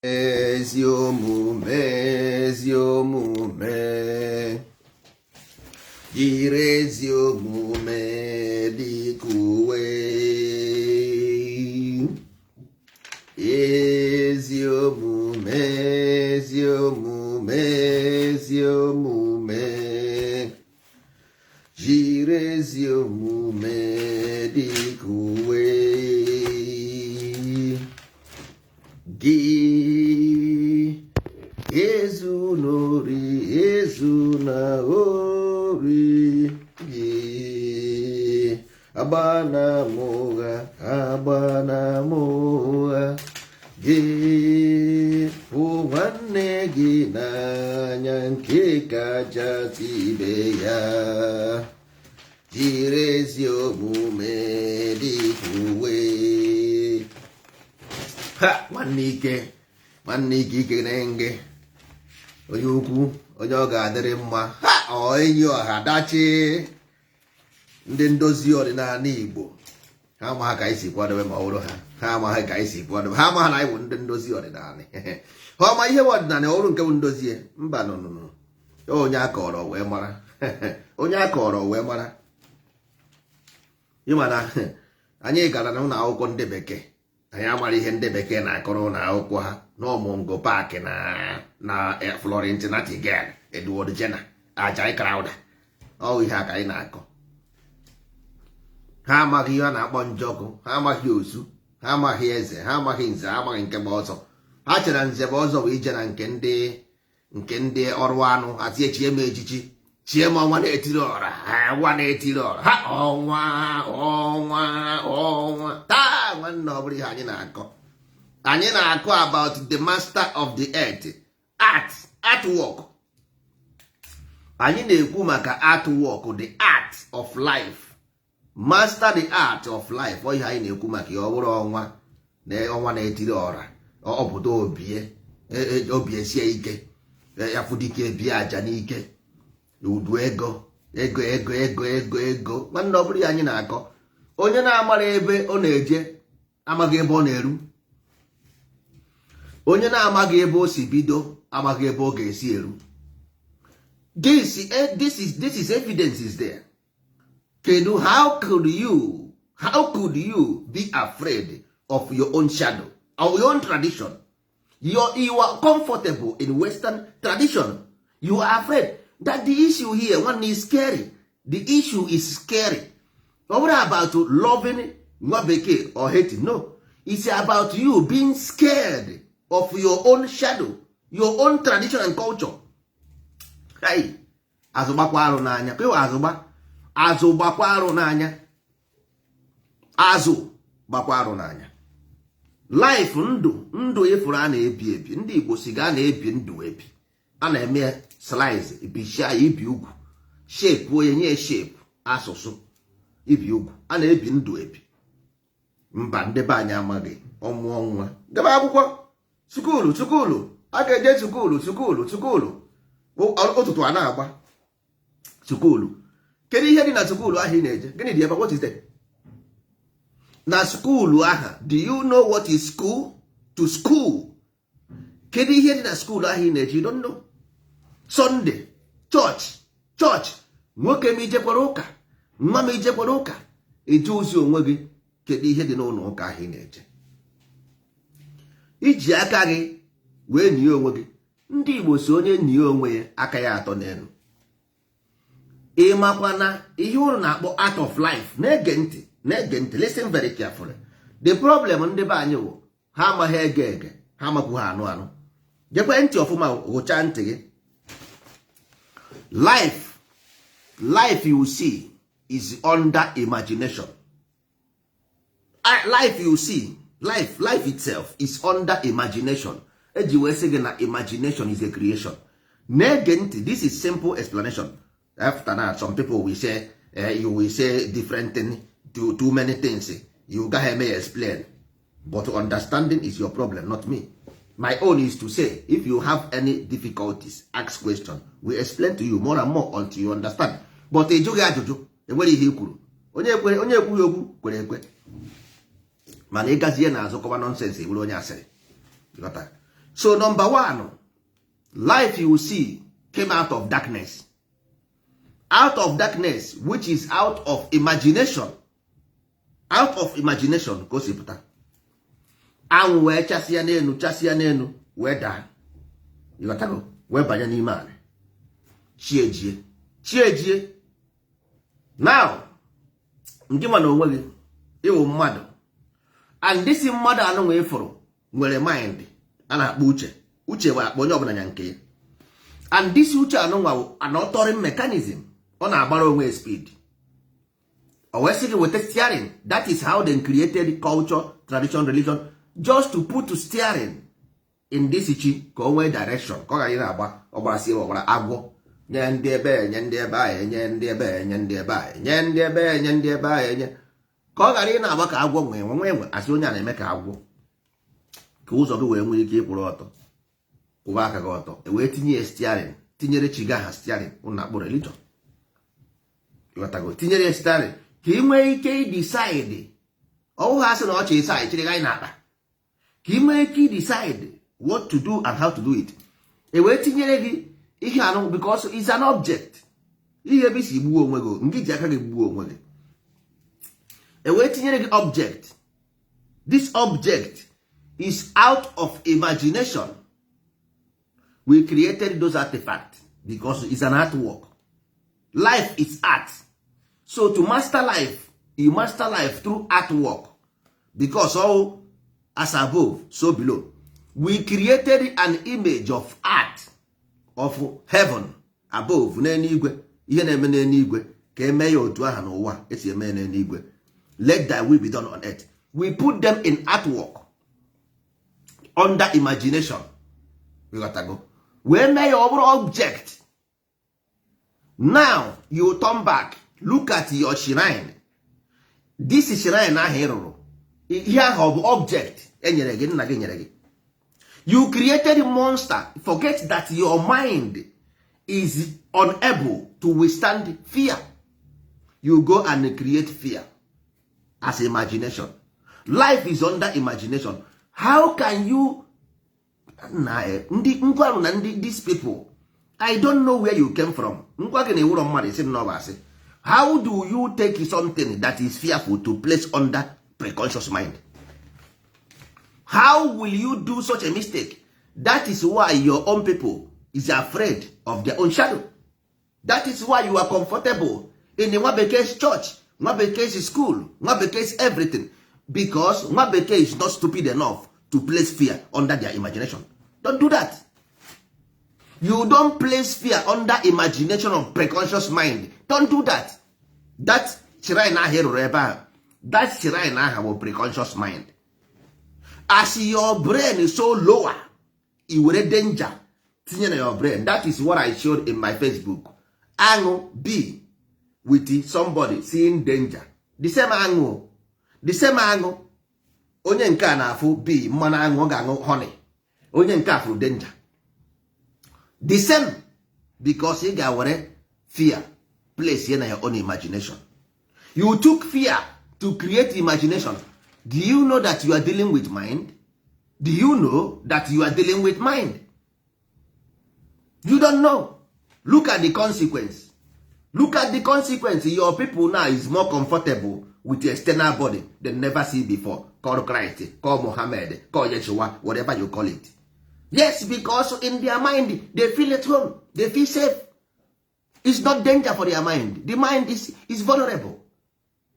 Ezi omume, ezi omume, jiri ezi omume dịka uwe. Ezi omume, ezi omume, ezi omume, jiri ezi omume dịka uwe. Gị ezuna ori, ezuna ori, gị agbana ama ụgha, agbana ama ụgha, gị hụ nwanne gị n'anya nke kachasị ibe ya, jiri ezi omume dịka uwe. Ha nwanne ike, nwanne ike, ike na-nge onye ukwu, onye ọ ga-adịrị mma. Ha ọ enyi ọha dachi ndị ndozi ọdịnala Igbo, ha amaghị ka anyị si kwadobe ma ọ bụrụ ha, ha amaghị ka anyị si kwadobe, ha amaghị na anyị bụ ndị ndozi ọdịnala. Ha ọma ihe bụ ọdịnala ọrụ nke bụ ndozi ya? Mba, nụnụnụ, onye a kọrọ wee mara, onye a kọrọ wee mara. Ịma na anyị gara n'ụlọ akwụkwọ ndị bekee, anyị amara ihe ndị bekee na-akọrọ ụlọ akwụkwọ ha n'Mungo Park na Florence Nightingale, Edward Jenner, Ajayi Crowther. Ọ ihe a ka anyị na-akọ. Ha amaghị ihe a na-akpọ njọkụ, ha amaghị osu, ha amaghị eze, ha amaghị nze, ha amaghị nke bụ ọzọ. Ha chere nze bụ ọzọ bụ ije na nke ndị ọrụ anụ hazie, chie m echichi, chie m ọnwa na-etiri ọra, ọnwa na-etiri ọra, ha ọnwa, ọnwa, ọnwa. Taa nwanne, ọ bụrụ ihe anyị na-akọ, anyị na-akọ about the master of the earth, art, artwork. Anyị na-ekwu maka artwork, the art of life, master the art of life. Ọ ihe anyị na-ekwu maka ya. Ọ bụrụ ọnwa na ọnwa na-etiri ọra, ọpụta obie, obi esie ike ya, fụdike bie aja n'ike, udu ego, ego, ego, ego, ego, ego. Nwanne, ọ bụrụ ya anyị na-akọ. Onye na-amara ebe ọ na-eje amaghị ebe ọ na-eru. Onye na-amaghị ebe o si bido amaghị ebe ọ ga-esi eru. This is evidence is there. Kedu how could you be afraid of your own shadow or your own tradition? You are comfortable in Western tradition, you are afraid that the issue here, one, is scary. The issue is scary. Ọ bụrụ about loving nwa bekee or hating, no, it's about you being scared of your own shadow, your own tradition and culture. Hey, azụ gbakwa arụ n'anya. Kwewa azụ gba, azụ gbakwa arụ n'anya, azụ gbakwa arụ n'anya. Life, ndụ, ndụ ịfụrụ a na-ebi ebi. Ndị Igbo si ga na-ebi ndụ ebi, a na-eme slice, bishia ya, ibi ugwu, shape onye nye shape asụsụ ibi ugwu, a na-ebi ndụ ebi. Mba, ndị be anyị amaghị. Ọmụọ nwa gaba akwụkwọ sukulu, sukulu a ga-eje, sukulu, sukulu, sukulu, ụtụtụ a na-agba sukulu. Kedu ihe dị na sukulu ahụ ị na-eje? Gịnị dị ebe? What is there na skuulu aha? Do you know what is school? To school. Kedu ihe dị na skuulu ahụ ị na-eje? You don't know. Sunday church, church. Nwoke m, ijekwara ụka? Nwa m, ijekwara ụka? Eje ozi onwe gị. Kedu ihe dị n'ụlọ ụka ahụ ị na-eje? Iji aka gị wee nie onwe gị. Ndị Igbo si onye nie onwe ya, aka ya atọ n'elu. Ị makwa na ihe ụnụ na-akpọ art of life? Na-ege ntị, na-ege ntị, listen very carefully. The problem ndị be anyị bụ ha amaghị ege ege, ha amakwu ha anụ anụ. Gekwe ntị ọfụma, gụchaa ntị gị. Life, life you see is under imagination. Life you see, life, life itself is under imagination. Eji wee sị gị na imagination is a creation. Na-ege ntị, this is simple explanation. After that, some people will say, you will say different thing, too, too many things you gaghị eme ya explain, but understanding is your problem, not me. My own is to say, if you have any difficulties, ask question, we explain to you more and more until you understand. But ị jụghị ajụjụ, enwere ihe i kwuru. Onye ekwere, onye ekwughị okwu kwere ekwe, mana ịgazie n'azụ kọba nonsense, bụrụ onye asịrị. Ghọta? So number one, life you see came out of darkness, out of darkness, which is out of imagination, out of imagination ka o si pụta. Anwụ wee chasịa n'elu, chasịa n'elu, wee daa, ịghọtago, wee banye n'ime anị. Chiejie, chiejie. Now ndị nwa na onwe gị ịwụ mmadụ, and this mmadụ anụnwa ịfụrụ nwere mind a na-akpọ uche. Uche bụ akpa onye ọbụla nya nke ya, and this uche anụnwa bụ an authoring mechanism. Ọ na-agbara onwe speed. O wee sị gị weta steering. That is how they created culture, tradition, religion, just to put steering in this chi ka o nwee direction, ka ọ ghara ị na-agba ọgbara sie ọgbara agwọ. Nye ndị ebe, enye ndị ebe ahụ, enye ndị ebe, enye ndị ebe ahụ, enye ndị ebe, enye ndị ebe ahụ, enye ka ọ ghara ị na-agba ka agwọ nwee nwe nwe asị onye a na-eme ka agwọ, ka ụzọ gị wee nwee ike ịkwụrụ ọtọ, kwụba aka gị ọtọ. E wee tinye ya steering, tinyere chi gị aha steering ụnụ akpọ religion. Ịghọtago? Tinyere ya steering ka ị nwee ike idecide. Ọwụ ha sị na ọchị ịsa chịrị gị na akpa, ka ị nwee ike idecide what to do and how to do it. E wee tinyere gị ihe anụ because it's an object. Ihe ebe isi gbuo onwe gị, ngị ji aka gị gbuo onwe gị. E wee tinyere gị object. This object is out of imagination. We created those artifacts because it's an artwork. Life is art. So to master life, you master life through artwork, because all as above, so below. We created an image of art of heaven above, n'eluigwe, ihe na-eme n'eluigwe, ka eme ya otu aha n'ụwa esi eme n'eluigwe. Let thy will be done on earth. We put them in artwork under imagination. Ịghọtago? Wee mee ya ọ bụrụ object. Now you turn back, look at your shrine. This shrine ahụ ị rụrụ, ihe ahụ ọ bụ object enyere gị, nna gị nyere gị. You created monster. Forget that your mind is unable to withstand fear. You go and create fear as imagination. Life is under imagination. How can you na ndị ngwarụ na ndị these people? I don't know where you came from. Ngwa gị na ewuro mmadụ isi m asị, how do you take something that is fearful to place under preconscious mind? How will you do such a mistake? That is why your own people is afraid of their own shadow. That is why you are comfortable in the nwa bekee's church, nwa bekee's school, nwa bekee's everything, because nwa bekee is not stupid enough to place fear under their imagination. Don't do that. You don't place fear under imagination of preconscious mind. Don't do that. That shrine ahụ rụrụ ebe ahụ, that shrine ahụ bụ preconscious mind. As your brain is so lower, i were danger tinye na your brain. That is what I showed in my Facebook. Aṅụ be with somebody seeing danger, the same aṅụ, the same aṅụ. Onye nke a na-afụ bee, mmanụ aṅụ, ọ ga-aṅụ honey. Onye nke a fụrụ danger, the same, because ị ga-were fear place ya na your own imagination. You took fear to create imagination. Do you know that you are dealing with mind? Do you know that you are dealing with mind? You don't know. Look at the consequence. Look at the consequence. Your people now is more comfortable with the external body they never see before. Call Christ, call Mohammed, call Yeshua, whatever you call it. Yes, because in their mind they feel at home, they feel safe. It's not danger for their mind. The mind is vulnerable.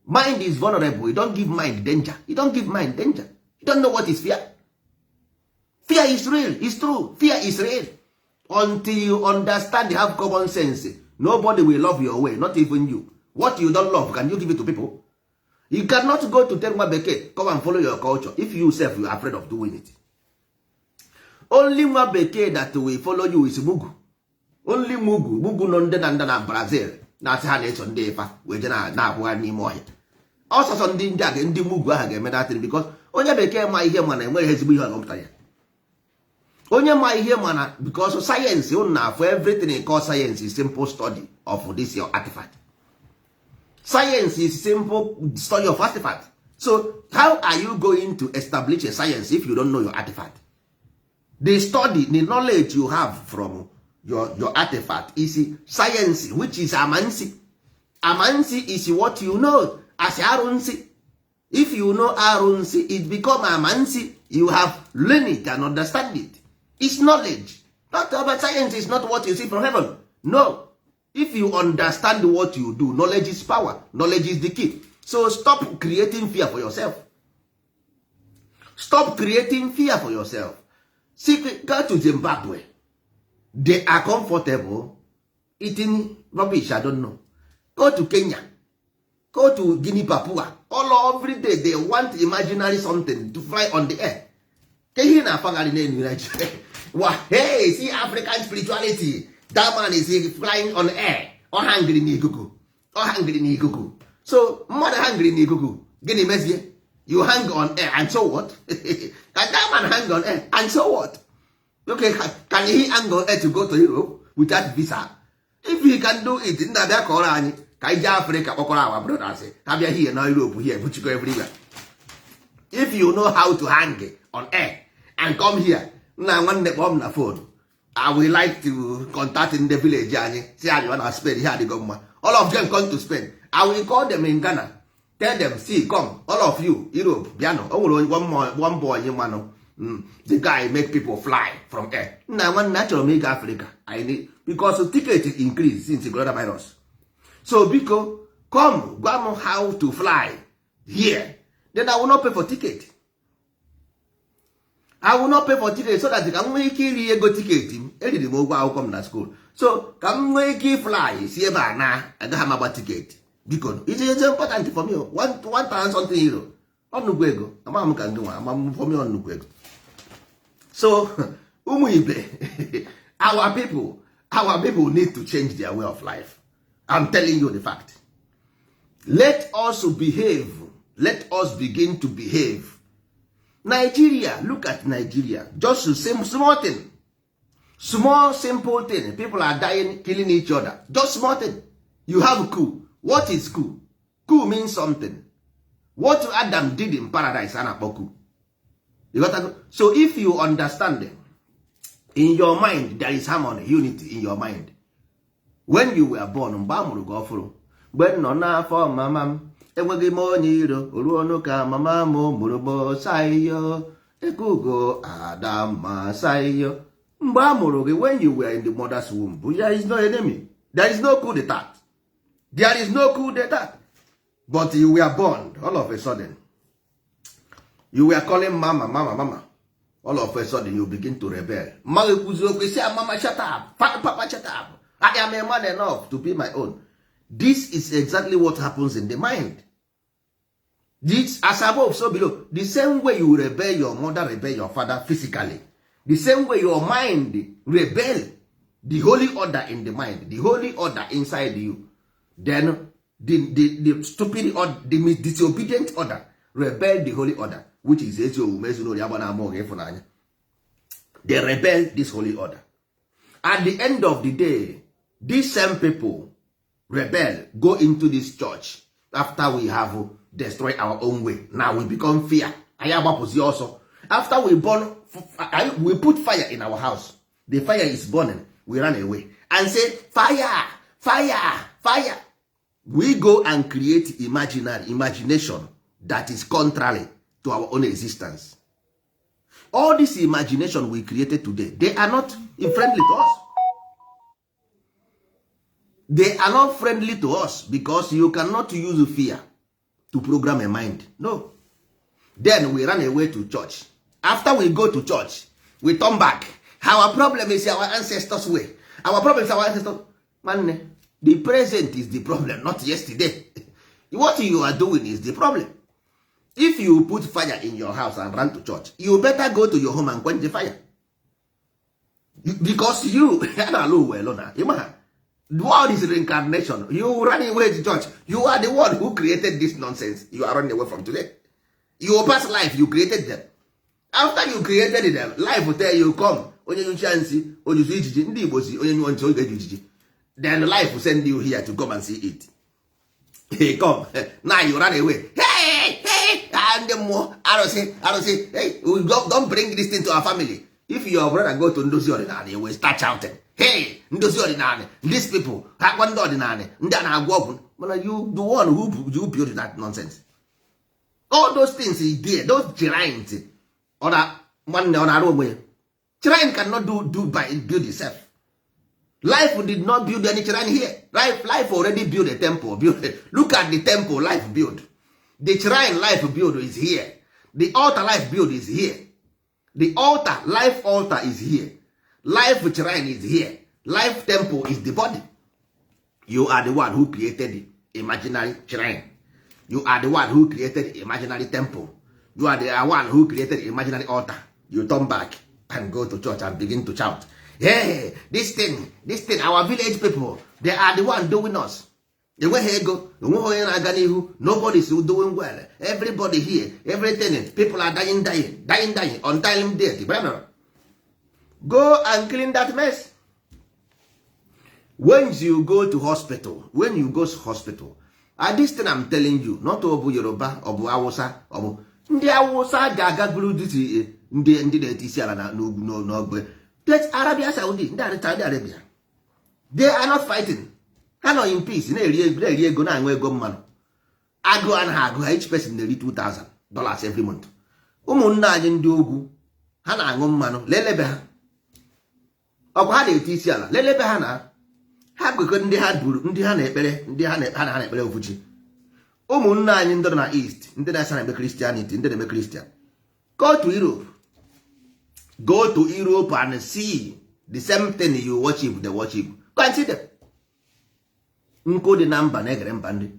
Mind is vulnerable. You don't give mind danger. You don't give mind danger. You don't know what is fear. Fear is real. It's true. Fear is real. Until you understand, you have common sense, nobody will love your way, not even you. What you don't love, can you give it to people? You cannot go to tell nwa bekee, "Come and follow your culture," if you self, you are afraid of doing it. Only nwa bekee that will follow you is mugu. Only mugu. Mugu nọ ndị na ndị na Brazil na-asị ha na-eso ndị ịfa wee je na-akwụgharị n'ime ọhịa ọsọsọ. Ndị a, ndị mugu ahụ ga-eme datin, because onye bekee ma ihe mana enweghị ezigbo ihe ọ gọpụtara ya. Onye ma ihe mana, because sayensị unu na-afụ, everything called science is simple study of this your artifact. Science is simple study of artifact. So how are you going to establish a science if you don't know your artifact? The study, the knowledge you have from your artifact is science, which is amansi. Amansi is what you know as arụnsị. If you know arụnsị, it become amansi. You have learned it and understand it. It's knowledge, not about science. Is not what you see from heaven. No. If you understand what you do, knowledge is power. Knowledge is the key. So stop creating fear for yourself. Stop creating fear for yourself. See, go to Zimbabwe. They are comfortable eating rubbish. I don't know. Go to Kenya, go to Guinea Papua. All every day they want imaginary something to fly on the air. Ka ihe na-afagharị n'elu Nigeria. Wa, hey, see African spirituality. That man is flying on air. Ọ hangiri n'ikuku, ọ hangiri n'ikuku. So mmadụ hangiri n'ikuku, gịnị mezie? You hang on air and so what? Can that man hang on air and so what? Okay, can he hang on air to go to Europe without visa? If he can do it, nna, bịa kọrọ anyị ka anyị jee Afrịka kpọkọrọ our brothers, ha bịa here na Europe here buchikọ everywhere. If you know how to hang on air and come here, nna nwanne, kpọọ m na phone. I will like to contact in the village anyị si abịa na Spain. Ihe adịgo mma. All of them come to Spain. I will call them in Ghana, tell them, "See, come, all of you, Europe, bịanụ." O nwere one boy mmanụ, the guy make people fly from air. Nna nwanne, achọrọ m ịga Africa. I need, because ticket increase since coronavirus. So biko, come gwa m how to fly here, then I will not pay for ticket. I will not pay for ticket so that ka m nwee ike iri ego ticket m. Eriri m ụgwọ akwụkwọ m na school, so ka m nwee ike fly si ebe a na agaghị m agba ticket. Biko, it's important for me. One thousand something euro, ọnụgwu ego. Ama m ka ndị nwa ama m for me, ọnụgwu ego. So ụmụ ibe, our people need to change their way of life. I'm telling you the fact. Let us behave. Let us begin to behave. Nigeria, look at Nigeria. Just same small thing, small simple thing, people are dying, killing each other. Just small thing. You have coup. What is coup? Coup means something. What Adam did in paradise, a na-akpọ coup. You got to. So if you understand, in your mind there is harmony, unity in your mind. When you were born, mgbe a mụrụ gị ọfụrụ, mgbe m nọ n'afọ mama m, enweghị m onye iro ruo ọnụ ka mama m mụrụ m saiyo ekugo adamma saiyo. Mgbe a mụrụ gị, when you were in the mother's womb, there is no enemy, there is no coup d'etat, there is no coup d'etat. But you were born, all of a sudden you were calling mama, mama, mama. All of a sudden you begin to rebel. Mmaghị kwuzi okwu isi, "Mama, shut up. Papa, shut up. I am a man enough to be my own." This is exactly what happens in the mind. This, as above so below. The same way you rebel your mother, rebel your father physically, the same way your mind rebel the holy order in the mind, the holy order inside you. Then the stupid order, the disobedient order rebel the holy order, which is ezi omume, ezinụlọ ya gbana ama oge ịfụnanya. They rebel this holy order. At the end of the day, these same people rebel, go into this church. After we have destroyed our own way, now we become fear. Anyị agbapụzi ọsọ. After we burn, we put fire in our house, the fire is burning, we run away and say, "Fire, fire, fire." We go and create imaginary imagination that is contrary to our own existence. All this imagination we created today, they are not friendly to us. They are not friendly to us because you cannot use fear to program a mind. No. Then we run away to church. After we go to church, we turn back. Our problem is our ancestors way. Our problem is our ancestors. Nwanne, the present is the problem, not yesterday. What you are doing is the problem. If you put fire in your house and run to church, you better go to your home and quench the fire, because you na-alụ ụwa elo na ịma. The world is reincarnation. You run away to church, you are the one who created this nonsense you are running away from today. Your past life, you created them. After you created them, life will tell you, "Come." Onye nyụcha nsị ojuzu ijiji. Ndị Igbo si onye nyụọ nsị oge eji ijiji. Then life will send you here to come and see it. Hey, come now, you run away. Hey, hey, ah, ndị mmụọ, arụsị, arụsị. Hey, we don't bring this thing to our family. If your brother go to ndozi ọdịnala, you will start shouting, "Hey, ndozi ọdịnala, these people ha gwa ndị ọdịnala, ndị a na-agwọ ọgwụ." Mana you, the one who you build that nonsense, all those things is there, those giants. Ọ na nwanne, ọ na-arụ onwe ya. Shrine cannot do by build itself. Life did not build any shrine here. Life already build a temple. Look at the temple life build. The shrine life build is here. The altar life build is here. The altar, life altar is here. Life shrine is here. Life temple is the body. You are the one who created the imaginary shrine. You are the one who created the imaginary temple. You are the one who created the imaginary altar. You turn back and go to church and begin to shout, "Hey, this thing, this thing, our village people, they are the one doing us." Enweghị ego, enweghị onye na-aga n'ihu. Nobody is doing well. Everybody here, everything, people are dying, dying, dying, dying, untimely death. Blah, blah. Go and clean that mess. When you go to hospital, when you go to hospital, and this thing I'm telling you, not ọ bụ Yoruba, ọ bụ Awụsa, ọ bụ ndị Awụsa ga-aga buru dịtị ndị na-ete isi ala na n'ugwu n'ogbe Arabia Saudi, ndị Saudi Arabia, they are not fighting. Ha nọ in peace, na-eri ego, na-aṅụ ego mmanụ. Agụụ anaghị agụ ha. Each person na-eri $2000 every month. Ụmụnne anyị ndị ugwu, ha na-aṅụ mmanụ. Lelebe ha, ọkwa ha na-ete isi ala. Lelebe ha na ha kwekọ ndị ha buru, ndị ha na-ekpere, ndị ha na na-ekpere ofuchi. Ụmụnne anyị ndị nọ na East, ndị na-asa na-eme Christianity, ndị na-eme Christian, go to Europe, go to Europe and see the same thing you worship, they worship. Go and see them. Nkụ dị na mba na-egere mba. Ndị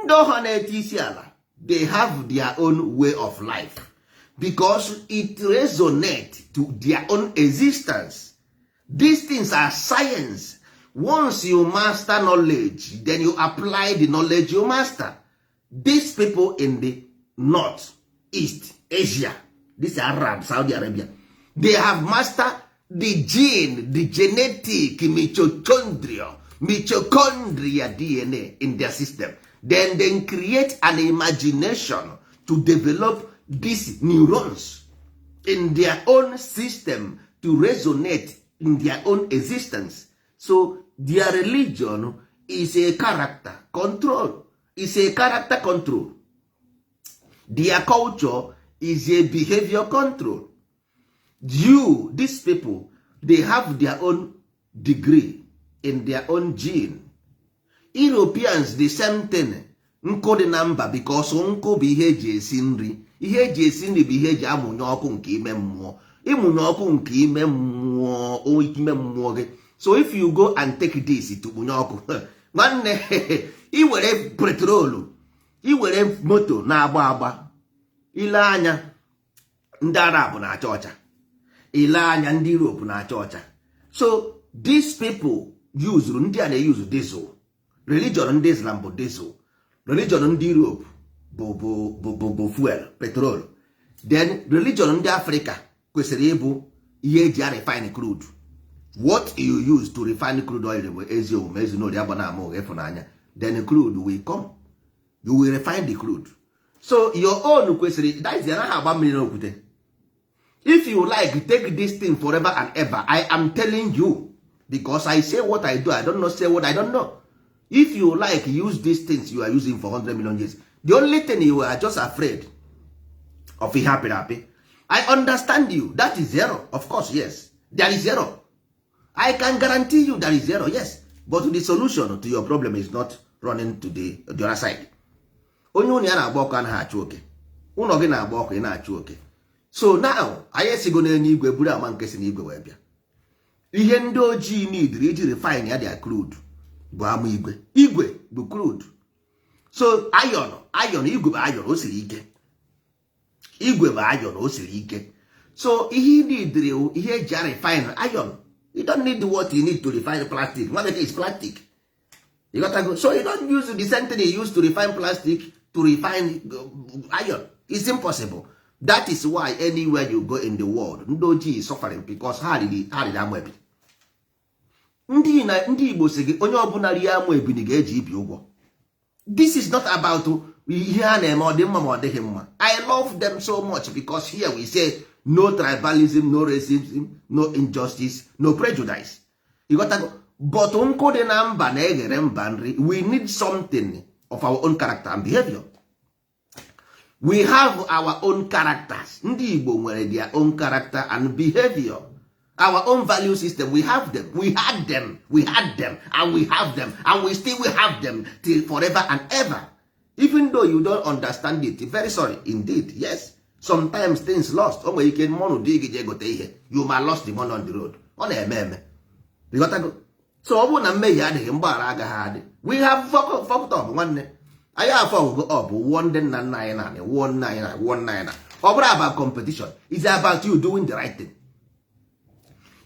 ọha na-ete isi ala, they have their own way of life because it resonate to their own existence. These things are science. Once you master knowledge, then you apply the knowledge you master. These people in the North East Asia, this Arab, Saudi Arabia, they have mastered the gene, the genetic mitochondria DNA in their system. Then they create an imagination to develop these neurons in their own system to resonate in their own existence. So their religion is a character control, is a character control. Their culture is a behavior control. You, these people, they have their own degree in their own gene. Europeans, the same thing. Nkụ dị na mba, because nkụ bụ ihe eji esi nri. Ihe eji esi nri bụ ihe eji amụnye ọkụ nke ime mmụọ, ịmụnye ọkụ nke ime mmụọ, ime mmụọ gị. So if you go and take this to mụnye ọkụ, nwanne, iwere petrolu, iwere moto na-agba agba. Ile anya, ndị Arab na-acha ọcha. Ile anya, ndị Europe na-acha ọcha. So these people use, ndị a na-use diesel. Religion ndị Islam bụ diesel. Religion ndị Europe bụ fuel, petrol. Then religion ndị Africa kwesịrị ịbụ ihe eji a refine crude. What you use to refine crude oil bụ ezi omume, ezi n'ori, agba na ama, ụgha, ịfụnanya. Then crude will come, you will refine the crude. So your own kwesịrị, that is, anaghị agba mmiri n'okwute. If you like, take this thing forever and ever. I am telling you because I say what I do. I don't know say what I don't know. If you like, use these things you are using for 100 million years. The only thing, you are just afraid of ihe apịrị apị. I understand you. That is zero, of course. Yes, there is zero. I can guarantee you there is zero, yes. But the solution to your problem is not running to the other side. Onye ụlọ ya na-agba ọkụ anaghị achụ oke. Ụlọ gị na-agba ọkụ, ị na-achụ oke. So now anyị esigo n'eluigwe buru ama nke si n'igwe wee bịa. Ihe ndị ojii nidiri iji refine ya their crude bụ ama igwe. Igwe bụ crude. So iron, iron, igwe bụ iron, o siri ike. Igwe bụ iron, o siri ike. So ihe ị nidiri, ihe eji a refine iron. You don't need what you need to refine plastic. Nwa bekee is plastic. You got to go. So you don't use the same thing you use to refine plastic to refine iron. It's impossible. That is why anywhere you go in the world, ndị ojii is suffering because ha riri amụ ebini. Ndị na ndị Igbo si gị, onye ọbụla rie amụ ebini ga-eji ibi ụgwọ. This is not about ihe ha na-eme, ọ dị mma ma ọ dịghị mma. I love them so much because here we say No tribalism, no racism, no injustice, no prejudice. Ịghọtago? But nkụ dị na mba na-eghere mba nri. We need something of our own character and behavior. We have our own characters. Ndị Igbo nwere their own character and behavior, our own value system. We have them, we had them, we had them, and we have them, and we still will have them till forever and ever. Even though you don't understand it, very sorry indeed. Yes, sometimes things lost. O nwere ike mmonụ dị gị jee gote ihe, you ma lost the money on the road. Ọ na-eme eme. Ịghọtago? So ọ bụrụ na mmehie adịghị, mgbaghara agaghị adị. We have fucked up. Nwanne anyị, afọ ọgụgụ ọ bụ wụọ ndị nna nna anyị na wụọ nna anyị na wụọ nna anyị na. Ọ bụrụ about competition, it's about you doing the right thing.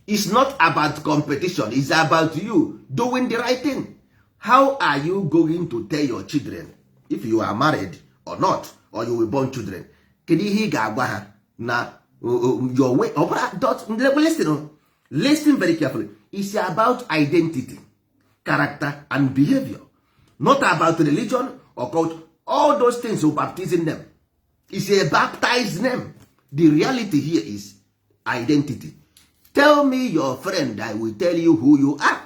It's not about competition, it's about you doing the right thing. How are you going to tell your children, if you are married or not, or you will born children? Kedu ihe ị ga-agwa ha na your way? Ọ bụrụ, listen, listen very carefully. It's about identity, character and behavior, not about religion or culture. All those things will baptizing them. It's a baptized name. The reality here is identity. Tell me your friend, I will tell you who you are.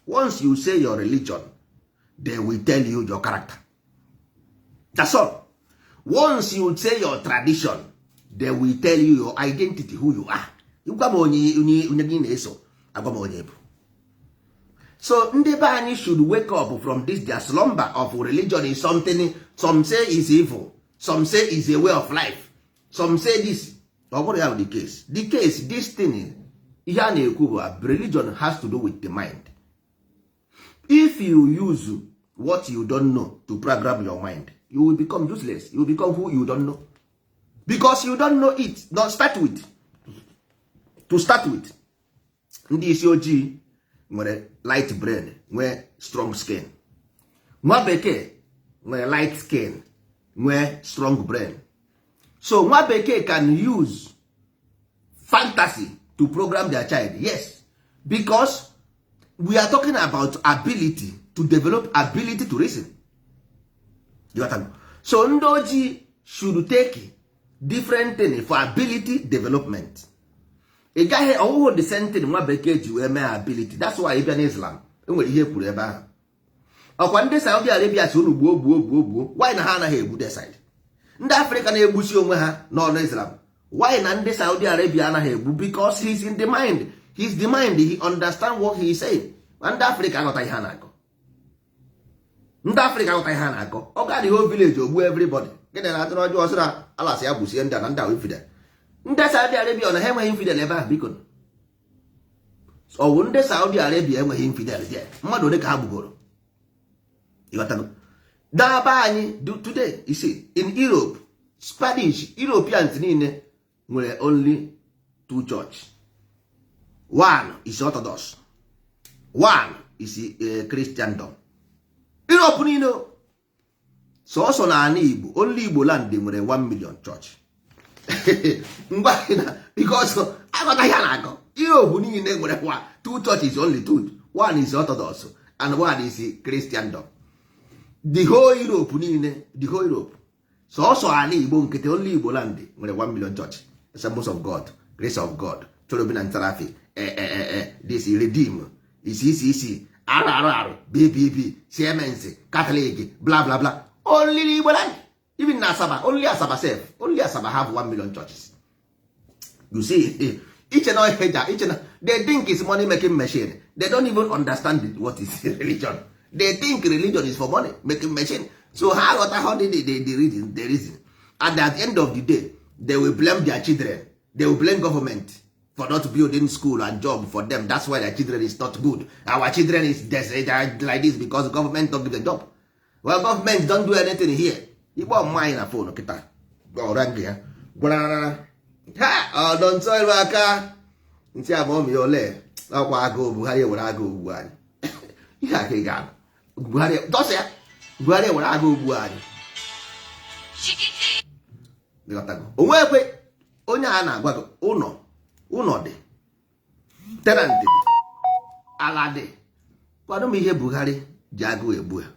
Once you say your religion, they will tell you your character. That's all. Once you say your tradition, they will tell you your identity, who you are. Gwa m onye onye gị na-eso, agwa m onye bụ. So ndị be anyị should wake up from this their slumber of religion is something some say is evil, some say is a way of life, some say this. Ọ bụrụ ya bụ the case, the case, this thing, ihe a na-ekwu bụ religion has to do with the mind. If you use what you don't know to program your mind, you will become useless. You will become who you don't know, because you don't know it. Not start with, to start with, ndị isi ojii nwere light brain, nwee strong skin. Nwa bekee nwere light skin, nwee strong brain. So nwa bekee can use fantasy to program their child. Yes, because we are talking about ability to develop, ability to reason. You got? So ndị ojii should take different thing for ability development. Ị gaghị ọwụhụ the same thing nwa bekee ji wee mee ability. That's why ị bịa n'Islam, enwere ihe kwuru ebe ahụ. Ọkwa ndị Saudi Arabia si unu gbuo, gbuo, gbuo, gbuo. Why na ha anaghị egbu their side? Ndị Afrịka na-egbusi onwe ha n'ọnụ Islam, why na ndị Saudi Arabia anaghị egbu? Because he's in the mind, he's the mind, he understand what he is saying. Ma ndị Afrịka aghọta ihe ha na-akọ. Ndị Afrịka aghọta ihe ha na-akọ. Ọ ga the whole village ogbu everybody. Gịnị na atụrụ ọjọọ sị na ala sị ya gbusie ndị a na ndị ahụ infidel. Ndị Saudi Arabia, ọ na ha enweghị infidel ebe ahụ? Biko, ọwụ ndị Saudi Arabia enweghị infidel there? Mmadụ ole ka ha gbugoro? Ịghọtago? N'aba anyị today, you see, in Europe, Spanish Europeans niile nwere only two church. One is Orthodox, one is Christendom. Europe niile, sọsọ na ala Igbo, only Igbo land nwere 1 million church. Ngwa na because aghọtaghị a na-akọ. Europe niile nwere kwa two churches, only two. One is Orthodox and one is Christendom. The whole Europe niile, the whole Europe, sọsọ ala Igbo nkịtị, only Igbo land nwere 1 million church. Assemblies of God, Grace of God, Cherubim and Seraphim, this Redeem, CCC, RRR, BBB, Siemens, Catholic, blah blah blah. Only Igbo land. Even na Asaba, only Asaba sef, only Asaba have 1 million churches. You see, iche na iche na they think is money making machine. They don't even understand what is religion. They think religion is for money making machine. So ha aghọta how the reason, the reason. And at the end of the day, they will blame their children, they will blame government for not building school and job for them. That's why their children is not good. Our children is like this because government don't give them job. Well, government don't do anything here. Igbe ọmụma anyị na phone kịta ọra nke ya gwara ha ọdọ ntọ iru aka ntị ama ya ole ọkwa agụụ. Buhari ewere agụụ ugbu anyị. Ihe aka ị ga-anụ, Buhari dọsa ya, Buhari ewere agụụ ugbu anyị. Onwekwe onye a na-agwa gị, ụlọ ụlọ dị, tenant dị, ala dị. Kwado m ihe Buhari ji agụụ egbu ya.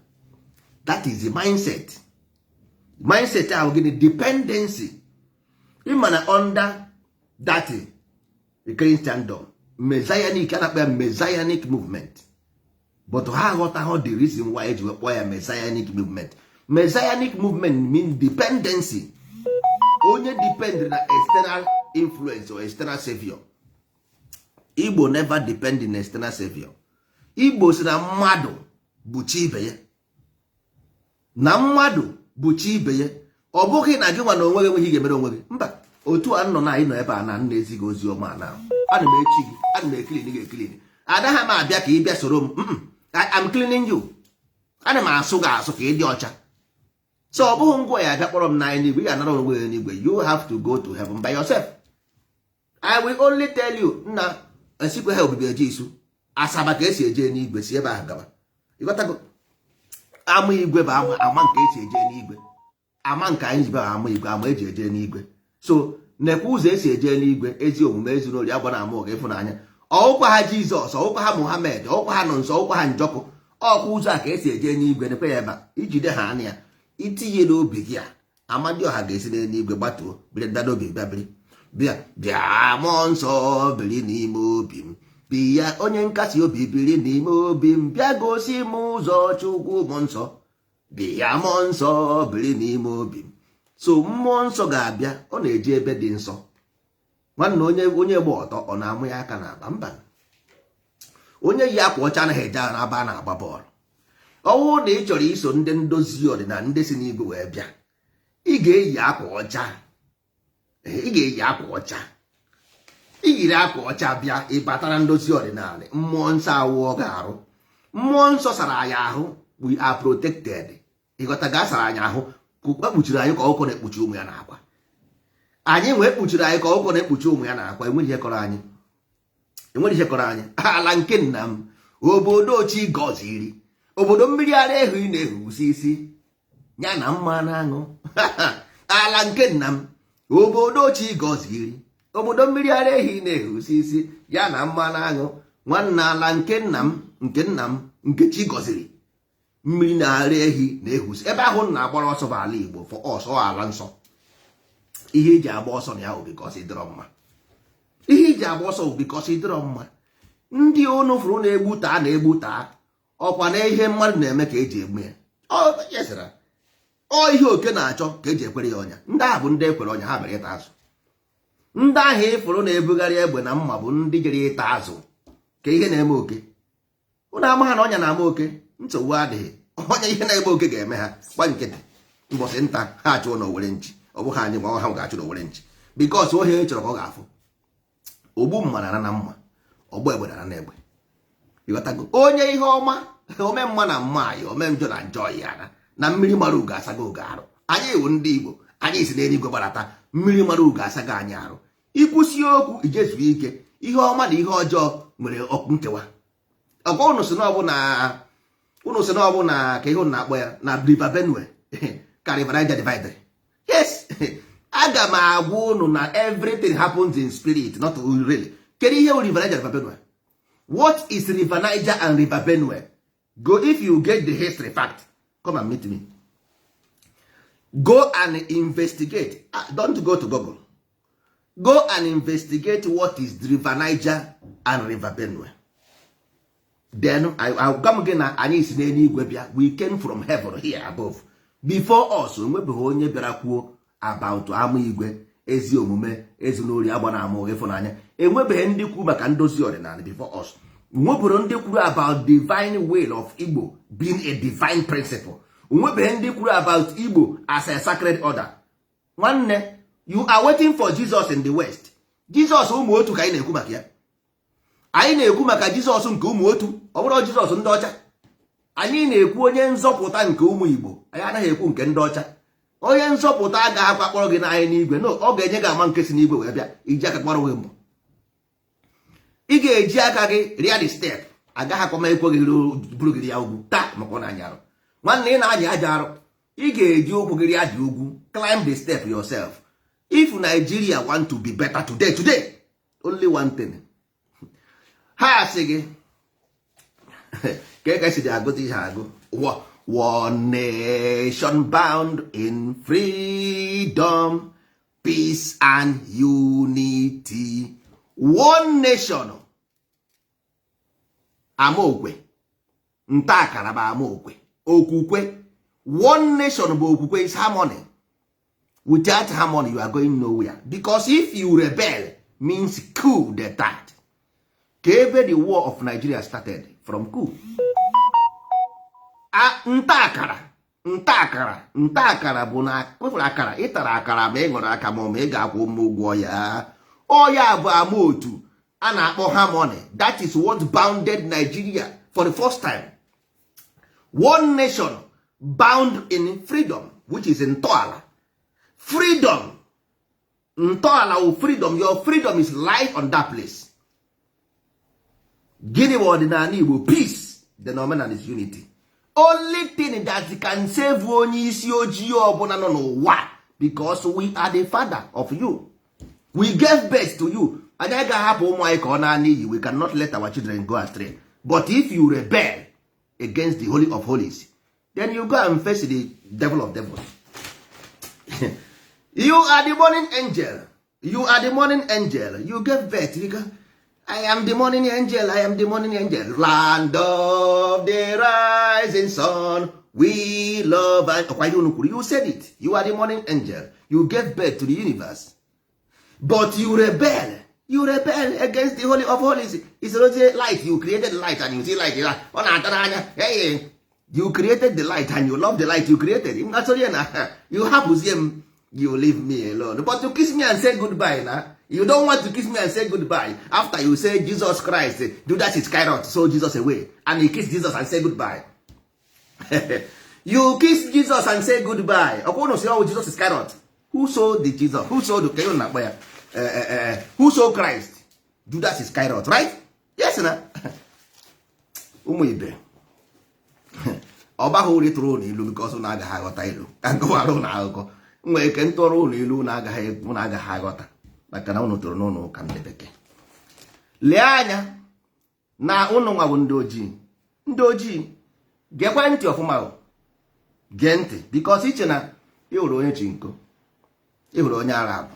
That is the mindset. Mindset ahụ gịnị? Dependency. Ịma na under That Christendom messianic, a na-akpọ ya messianic movement, but ha aghọtaghọ the reason why eji wee kpọọ ya messianic movement. Messianic movement mean dependency. Onye depend na external influence or external savior. Igbo never depend in external savior. Igbo si na mmadụ bụ chi ibe ya, na mmadụ bụ chi ibe ya. Ọ bụghị na gị nwa na onwe gị enweghị ga-emere onwe gị. Mba, otu a nọ na anyị nọ ebe a na nna ezi gị ozi ọma, na ana m echi gị, ana m eclean gị eclean. Anaghị m abịa ka ị bịa soro m. I am cleaning you. Ana m asụ gị asụ ka ị dị ọcha. So ọ bụghị ngwa ya abịa kpọrọ m n'anya n'igwe. Ị ga-anara onwe gị n'igwe. You have to go to heaven by yourself. I will only tell you nna esikwe ha obibi eje isu Asaba ka esi eje n'igwe, si ebe ahụ gaba. Ịghọtago? Ama igwe bụ ama, ama nke esi eje n'igwe, ama nke anyị ji ama igwe, ama eji eje n'igwe. So nekwa ụzọ esi eje n'igwe: ezi omume, ezinụlọ ya, gba na ama ụga, ịfụnanya. Ọwụkwa ha Jizọs, ọwụkwa ha Muhammad, ọwụkwa ha nọ nso, ọwụkwa ha Njọkụ, ọkwa ụzọ a ka esi eje n'igwe. Nekwe ya ebe a, ijide ha anya ya, itinye n'obi gị a, Amadioha ga-esi n'eluigwe gbatuo, biri bịa n'obi, bịa biri, bịa bịa. Mmụọ Nsọ biri n'ime obi m, bịa, onye nkasi obi, biri n'ime obi m, bịa gosi m ụzọ Chukwu. Mmụọ Nsọ bịa, Mmụọ Nsọ biri n'ime obi m. So Mmụọ Nsọ ga-abịa. Ọ na-eje ebe dị nsọ. Nwanne, onye gba ọtọ, ọ na-amụ ya aka n'akpa? Mba. Onye yi akwa ọcha anaghị eje n'aba a na-agba bọọlụ. Ọwụ na ị chọrọ iso ndị ndozi ọdịnala, ndị si n'igwe wee bịa, ị ga-eyi akwa ọcha. Ị ga-eyi akwa ọcha. Iyiri akwa ọcha bịa, ịbatara ndozi ọdịnala, Mmụọ Nsọ awụọ ga-arụ. Mmụọ Nsọ sara anyị ahụ. We are protected. Ịghọta? Ga sara anyị ahụ, ekpuchiri anyị ka ọkụkọ na-ekpuchi ụmụ ya n'akwa. Anyị nwee kpuchiri anyị ka ọkụkọ na-ekpuchi ụmụ ya n'akwa. Enweghị ihe kọrọ anyị, enweghị ihe kọrọ anyị. Ala nke nna m, obodo chi gọziri, obodo mmiri ara ehi na-ehusi isi ya na mmanụ aṅụ. Ala nke nna m, obodo chi gọziri, obodo mmiri ara ehi na-ehusi isi ya na mmanụ aṅụ. Nwanne, ala nke nna m, nke nna m, nke chi gọziri, mmiri na-ara ehi na-ehusi ebe ahụ na-agbara ọsọ bụ ala Igbo. For us, ọ ala nsọ. Ihe eji agba ọsọ na ya bụ because ịdịrọ mma. Ihe iji agba ọsọ bụ because ịdịrọ mma. Ndị unu fụrụ na-egbu taa, na-egbu taa, ọkwa na ihe mmadụ na-eme ka eji egbu ya. Ọ ihe oke na-achọ ka eji ekwere ya ọnya. Ndị ahụ bụ ndị ekwere ọnya, ha bịara ịta azụ. Ndị ahụ ịfụrụ na-ebugharị egbe na mma bụ ndị jere ịta azụ. Ka ihe na-eme oke, ụnụ ama ha na ọnya na-ama oke. Nsogbu adịghị. Onye ihe na-eme oke ga-eme ha gba nkịtị. Mbọsị nta ha achụọ na owere nchi. Ọ bụghị anyị nwa ha ga-achụ na owere nchi, because ohe chọrọ ka ọ ga-afụ. Ogbu mma na na mma, ọgbọ egbe na na egbe. Ịghọtago? Onye ihe ọma ome mma na mma anyị, ome njọ na njọ ya na na mmiri mara ugo asago ugo arụ. Anyị ewu ndị Igbo, anyị si n'eluigwe gbarata. Mmiri mara ugo asago anyị arụ. Ikwusi okwu ijezuo ike. Ihe ọma na ihe ọjọọ nwere ọkụ nkewa. Ọkwa unu si na ọ bụ na unu si na ọ bụ na ka ihe unu na-akpọ ya na River Benue ka River Niger divide. Yes, aga m agwa unu na everything happens in spirit, not really. Kedu ihe River Niger, River Benue? What is River Niger and River Benue? Go, if you get the history fact, come and meet me. Go and investigate. Ah, don't go to Google. Go and investigate what is River Niger and River Benue. Then gwa m gị na anyị si n'eluigwe bịa. We came from heaven here above. Before us, onwebeghị onye bịara kwuo about ama igwe, ezi omume, ezinụlọ, agba na ama, ịfụnanya. Enwebeghị ndị kwu maka ndozi ọdịnala before us. Nwebụrụ ndị kwuru about divine will of Igbo being a divine principle. Onwebeghị ndị kwuru about Igbo as a sacred order. Nwanne, you are waiting for Jesus in the West. Jesus ụmụ otu ka anyị na-ekwu maka ya. Anyị na-ekwu maka Jizọs nke ụmụ otu, ọ bụrụ Jizọs ndị ọcha. Anyị na-ekwu onye nzọpụta nke ụmụ Igbo. Anyị anaghị ekwu nke ndị ọcha. Onye nzọpụta agaghị akwa kpọrọ gị n'anya n'igwe. No, ọ ga-enye gị ama nke si n'igwe wee bịa, iji aka kpọrọ gị mbọ. Ị ga-eji aka gị rịa the step. Agaghị akwa ekwe gị buru gị ya ugwu taa maka ọ na-anya arụ. Nwanne, ị na-anya aja arụ. Ị ga-eji ụkwụ gị rịa dị ugwu. Climb the step yourself. If Nigeria want to be better today, today, only one thing ha sị gị ka esi dị agụta ihe agụ: "One nation bound in freedom." Peace and unity, one nation. Amaokwe nta akara bụ amaokwe okwukwe. One nation bụ okwukwe, is harmony. Without harmony, you are going nowhere, because if you rebel means coup d'etat. Ka ebe the war of Nigeria started from, coup. Nta akara, nta akara, nta akara bụ na kwefere akara, ịtara akara ma ị ṅụrụ aka ma ọ ma ị ga-akwụ m ụgwọ ya. Ọ ya bụ ama otu a na-akpọ harmony. That is what bounded Nigeria for the first time. One nation bound in freedom, which is ntọala freedom. Ntọala wụ freedom. Your freedom is life on that place. Gịnị bụ ọdịnala Igbo? Peace. The omenala is unity. Only thing that can save onye isi ojii ọbụla nọ n'ụwa, because we are the father of you, we gave birth to you. Anyị agaghị ahapụ ụmụ anyị ka ọ naa n'iyi. We cannot let our children go astray. But if you rebel against the Holy of Holies, then you go and face the devil of devils. You are the morning angel. You are the morning angel. You gave birth. You go, "I am the morning angel. I am the morning angel. Land of the rising sun, we love." And ọkwa ihe unu kwuru? You said it. You are the morning angel. You gave birth to the universe, but you rebel. You rebel against the Holy of Holies. Is light. You created light and you see light, ọ na-ata n'anya. Hey, you created the light and you love the light you created. Ngasori na you hapụzie m, you leave me alone, but you kiss me and say goodbye. Na you don't want to kiss me and say goodbye after you say Jesus Christ, Judas Iscariot sold Jesus away, and you kiss Jesus and say goodbye. You kiss Jesus and say goodbye. Ọkwa ụnụ si ọwụ Jesus Iscariot who sold the Jesus, who sold, ka na akpọ ya, who sold Christ? Judas Iscariot, right? Yes. Na ụmụ ibe, ọ baghị uru ịtụrụ ụlọ ilu, because ụnụ agaghị aghọta ilu. Ka nkọwara ụnụ akụkọ nwere ike ntụrụ ụlọ ilu, ụnụ agaghị aghọta, maka na ụnụ tụrụ n'ụlọ ụka ndị bekee. Lee anya na ụnụ nwa bụ ndị ojii. Ndị ojii, geekwa ntị ọfụma o. Gee ntị, because iche na ịhụrụ onye chinko, ịhụrụ onye Arab,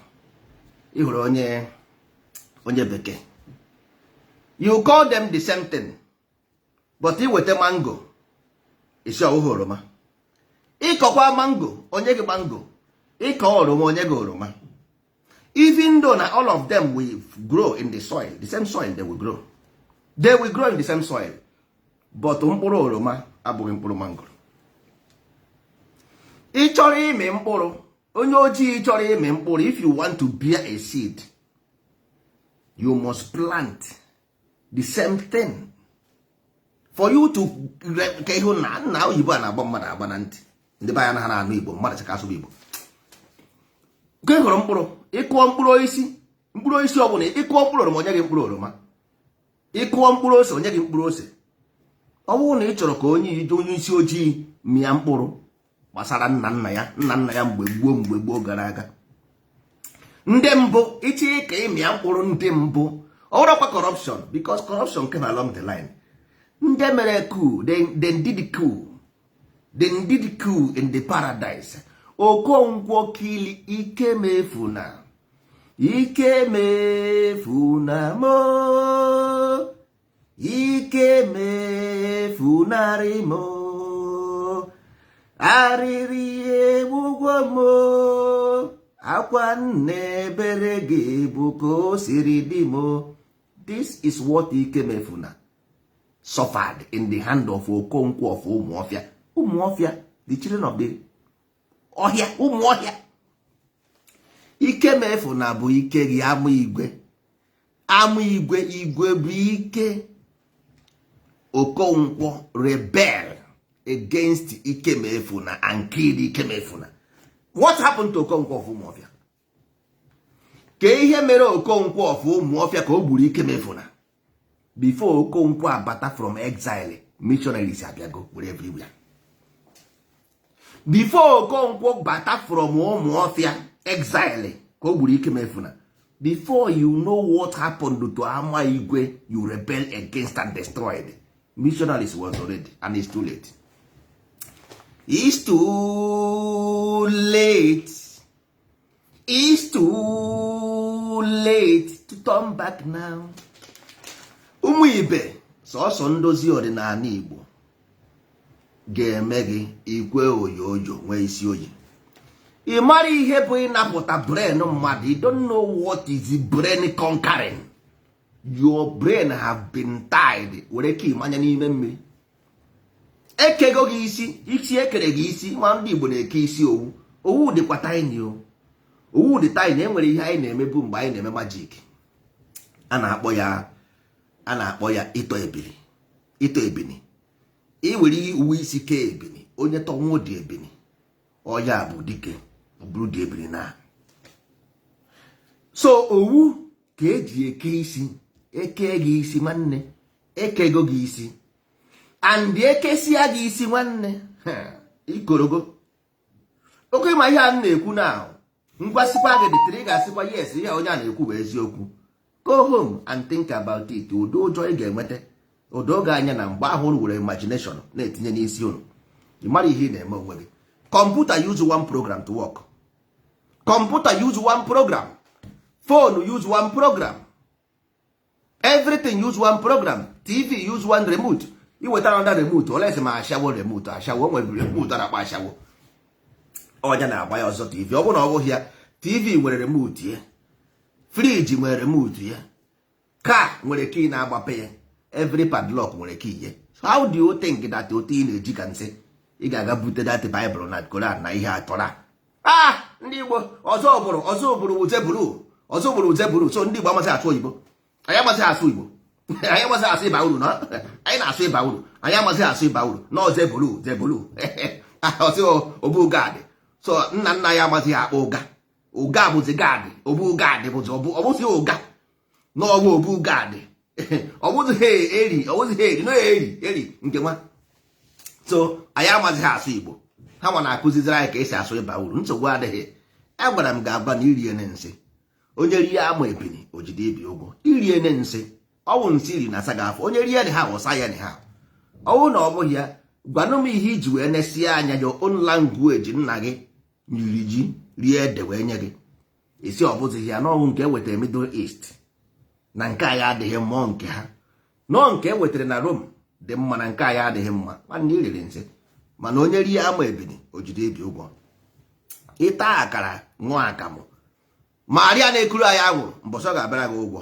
ịhụrụ onye bekee, you call them the same thing. But iweta mango, isi ọwụghị oroma. Ịkọkwa mango, onye gị mango. Ịkọ oroma, onye gị oroma. Even though na all of them will grow in the soil, the same soil they will grow, they will grow in the same soil, but mkpụrụ oroma abụghị mkpụrụ mangoro. Ị chọrọ ịmị mkpụrụ, onye ojii chọrọ ịmị mkpụrụ, if you want to bear a seed, you must plant the same thing for you to ka ịhụ na nna oyibo a na-agba mmadụ agba na ntị. Ndị be anyị anaghị anụ Igbo, mmadụ sị ka asụrụ Igbo. Nke ị hụrụ mkpụrụ, ịkụọ mkpụrụ osisi, mkpụrụ osisi ọ bụla ịkụọ, mkpụrụ oroma, onye gị mkpụrụ oroma. Ịkụọ mkpụrụ ose, onye gị mkpụrụ ose. Ọ bụrụ na ị chọrọ ka onye isi ojii mịa mkpụrụ gbasara nna nna ya, nna nna ya mgbe gboo, mgbe gboo gara aga, ndị mbụ, ịchị ka ịmịa mkpụrụ ndị mbụ, ọ bụrụkwa corruption, because corruption came along the line. Ndị mere coup, they did coup, they did coup in the paradise. Okonkwo kili Ikemefuna, Ikemefuna mo, Ikemefunarị mo, arịrị egbugwo mo, akwa nne ebere gị bụ ka o siri dị mo. This is what Ikemefuna suffered in the hand of Okonkwo of Ụmụọfịa. Ụmụọfịa, the children of the ọhịa, Ụmụọhịa. Ikemefuna bụ ike gị. Ama igwe, ama igwe, igwe bụ ike. Okonkwo rebel against Ikemefuna and killed Ikemefuna. What happened to Okonkwo of Ụmụọfịa? Ka ihe mere Okonkwo of Ụmụọfịa ka o gburu Ikemefuna? Before Okonkwo abata from exile, missionaries abịago were everywhere. Before Okonkwo bata from Ụmụọfịa exile ka o gburu Ikemefuna. Before you know what happened to ama igwe you rebel against and destroyed, missionaries was already, and it's too late. It's too late. It's too late to turn back now. Ụmụ ibe, sọsọ ndozi ọdịnala Igbo ga-eme gị ikwe oyoyo nwee isi oyi. Ị mara ihe bụ ịnapụta brain mmadụ. You don't know what is brain conquering. Your brain have been tied were ka ịmanya n'ime mmiri. Ekego gị isi, isi ekere gị isi. Nwa ndị Igbo na-eke isi owu. Owu dịkwa tiny o, owu dị tiny. Enwere ihe anyị na-emebu mgbe anyị na-eme magic, a na-akpọ ya ịtọ ebili. Ịtọ ebini, iwere uwe isi kee ebini, onye tọnwụ dị ebini, ọya bụ dike, ọ bụrụ dị ebini na so owu ka eji eke isi. Eke gị isi, nwanne, ekego gị isi and ekesia gị isi, nwanne, ikorogo oke. Ma ihe a m na-ekwu na ngwasịkwa gị dịtịrị, ị ga-asịkwa yes, ihe onye a na-ekwu bụ eziokwu. Go home and think about it. Ụdị ụjọ ị ga-enweta ụdị oge anya na mgbe ahụ unu were imagination na-etinye n'isi unu, ị mara ihe ị na-eme onwe gị. Computer use one program to work. Computer use one program, phone use one program, everything use one program. TV use one remote. Iweta another remote, olesi ma ashawo remote, ashawo nwere remote a na-akpọ ashawo, ọnya na-agba ya ọzọ. TV, ọ bụrụ na ọ bụghị ya, TV nwere remote ya, fridge nwere remote ya, car nwere key na-agbape ya, every padlock nwere key ya. So how do you think that otu ị na-eji ka nsị ị ga-aga bute that Bible na Koran na ihe atọra? Ah, ndị Igbo, ọzọ bụrụ, ọzọ bụrụ zeburu, ọzọ bụrụ zeburu. So ndị Igbo amaghị asụ oyibo, anyị amaghị asụ Igbo, anyị amaghị asụ ịba uru na anyị na-asụ ịba uru, anyị amaghị asụ ịba uru na zeburu zeburu ọsị obu gadị. So nna nna ya amaghị akpọ ụga, ụga bụzi gadị, obu gadị bụzi ọbụzi ụga n'ọbụ obu gadị, ọ bụzi eri, ọ bụzi eri na eri eri nke nwa. So anyị amaghị asụ Igbo, ha nwa na-akụziziri anyị ka esi asụ ịba uru. Nsogbu adịghị. Agwara m ga-agwa na iriene nsị, onye rie ama ebini ojide ibi ụgwọ. Iriene nsị, ọwụ nsị iri na asa gị afọ. Onye rie ha ọsa ya ha ọwụ na ọ bụghị ya. Gwanụ m ihe iji wee nesie anya your own language. Nna gị nyiri ji rie ede wee nye gị isi, ọ bụzighị ya n'ọnwụ nke ewetara Middle East na nke anyị adịghị mmụọ nke ha nọọ nke ewetara na Rome dị mma na nke anyị adịghị mma. Nwanne, iriri nsị, mana onye rie ama ebini ojide ibi ụgwọ. Ịta akara, ṅụọ akamụ, Maria na-ekuru anyị anwụrụ, mbọsị ọ ga-abịara gị ụgwọ.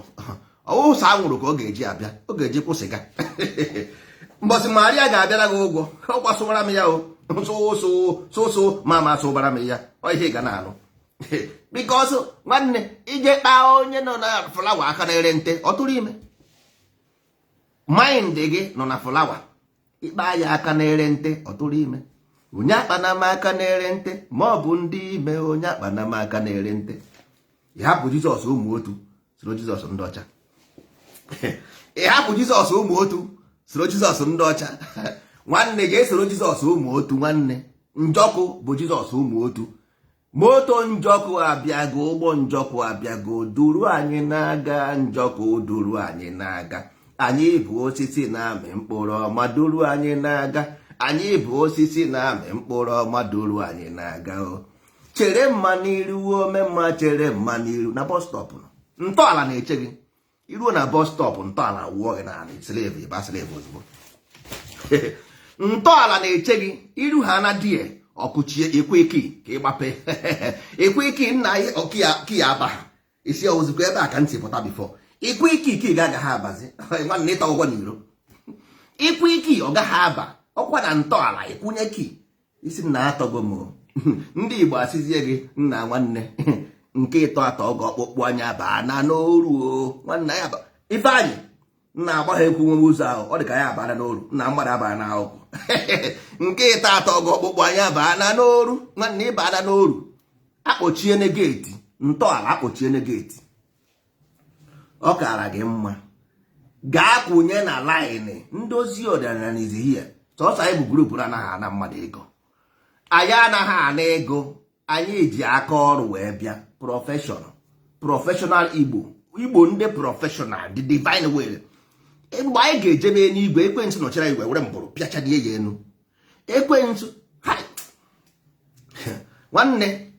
Ọwụ sọ anwụrụ ka ọ ga-eji abịa, ọ ga-eji kwụsịga. Mbọsị Maria ga-abịara gị ụgwọ, ọ gbasụwara m ya o sụsụ ma ma sụbara m ya. Ọ ihe ị ga na-anụ because nwanne, ije kpaa onye nọ na flower aka na-ere nte, ọ tụrụ ime. Mind gị nọ na flower, ịkpa ya aka na-ere nte, ọ tụrụ ime. Onye akpana m aka na-ere nte, ma ọ bụ ndị ime. Onye akpana m aka na-ere nte. Ị hapụ Jizọs ụmụ otu, soro Jizọs ndị ọcha. Ị hapụ Jizọs ụmụ otu, soro Jizọs ndị ọcha. Nwanne, ga-esoro Jizọs ụmụ otu. Nwanne, njọkụ bụ Jizọs ụmụ otu. Moto njọkụ abịago, ụgbọ njọkụ abịago, duru anyị na-aga. Njọkụ duru anyị na-aga. Anyị bụ osisi na-amị mkpụrụ ọma, duru anyị na-aga. Anyị bụ osisi na-amị mkpụrụ ọma, duru anyị na-aga. O chere mma n'iru, ome mma, chere mma n'iru. Na bus stop, ntọala na-eche gị. Iruo na bus stop, ntọala wụọ gị naanị slave, ịba slave ozugbo. Ntọala na-eche gị. Iru ha na die ọkụchie ekwe ki ka ịgbape ekwe ki nna ki ya aba ha isi ozugbo. Ebe a ka ntị pụta before ikwe ike ike ị ga-agaghị abazi. Nwanne, ịta ụgwọ n'iro ikwe ike, ọ gaghị aba ọkwa na ntọala ịkwụnye ki isi nna atọgo m. Ndị Igbo asịzie gị nna, nwanne, nke ịtọ atọ oge ọkpụkpụ anya baa na n'oru o nwanne ya. Ifeanyị nna agba ha ekwu nwe ụzọ ahụ, ọ dị ka ya abara n'oru nna mmadụ abara na akwụkwọ. Nke ịtọ atọ oge ọkpụkpụ anya baa na n'oru. Nwanne, ịbana n'oru, akpọchiene gate ntọala, akpọchiene gate. Ọ kara gị mma gaa kwụnye na line ndozi ọdịnala na izihie. Sọsọ anyị bụ group anaghị ana mmadụ ego. Anyị anaghị ana ego. Anyị ji aka ọrụ wee bịa, professional Igbo, Igbo ndị professional, the divine will. Mgbe anyị ga-ejebe n'igwe, ekwensu nọchara igwe were mbụrụ pịachadie ya enu. Ekwensu nwanne,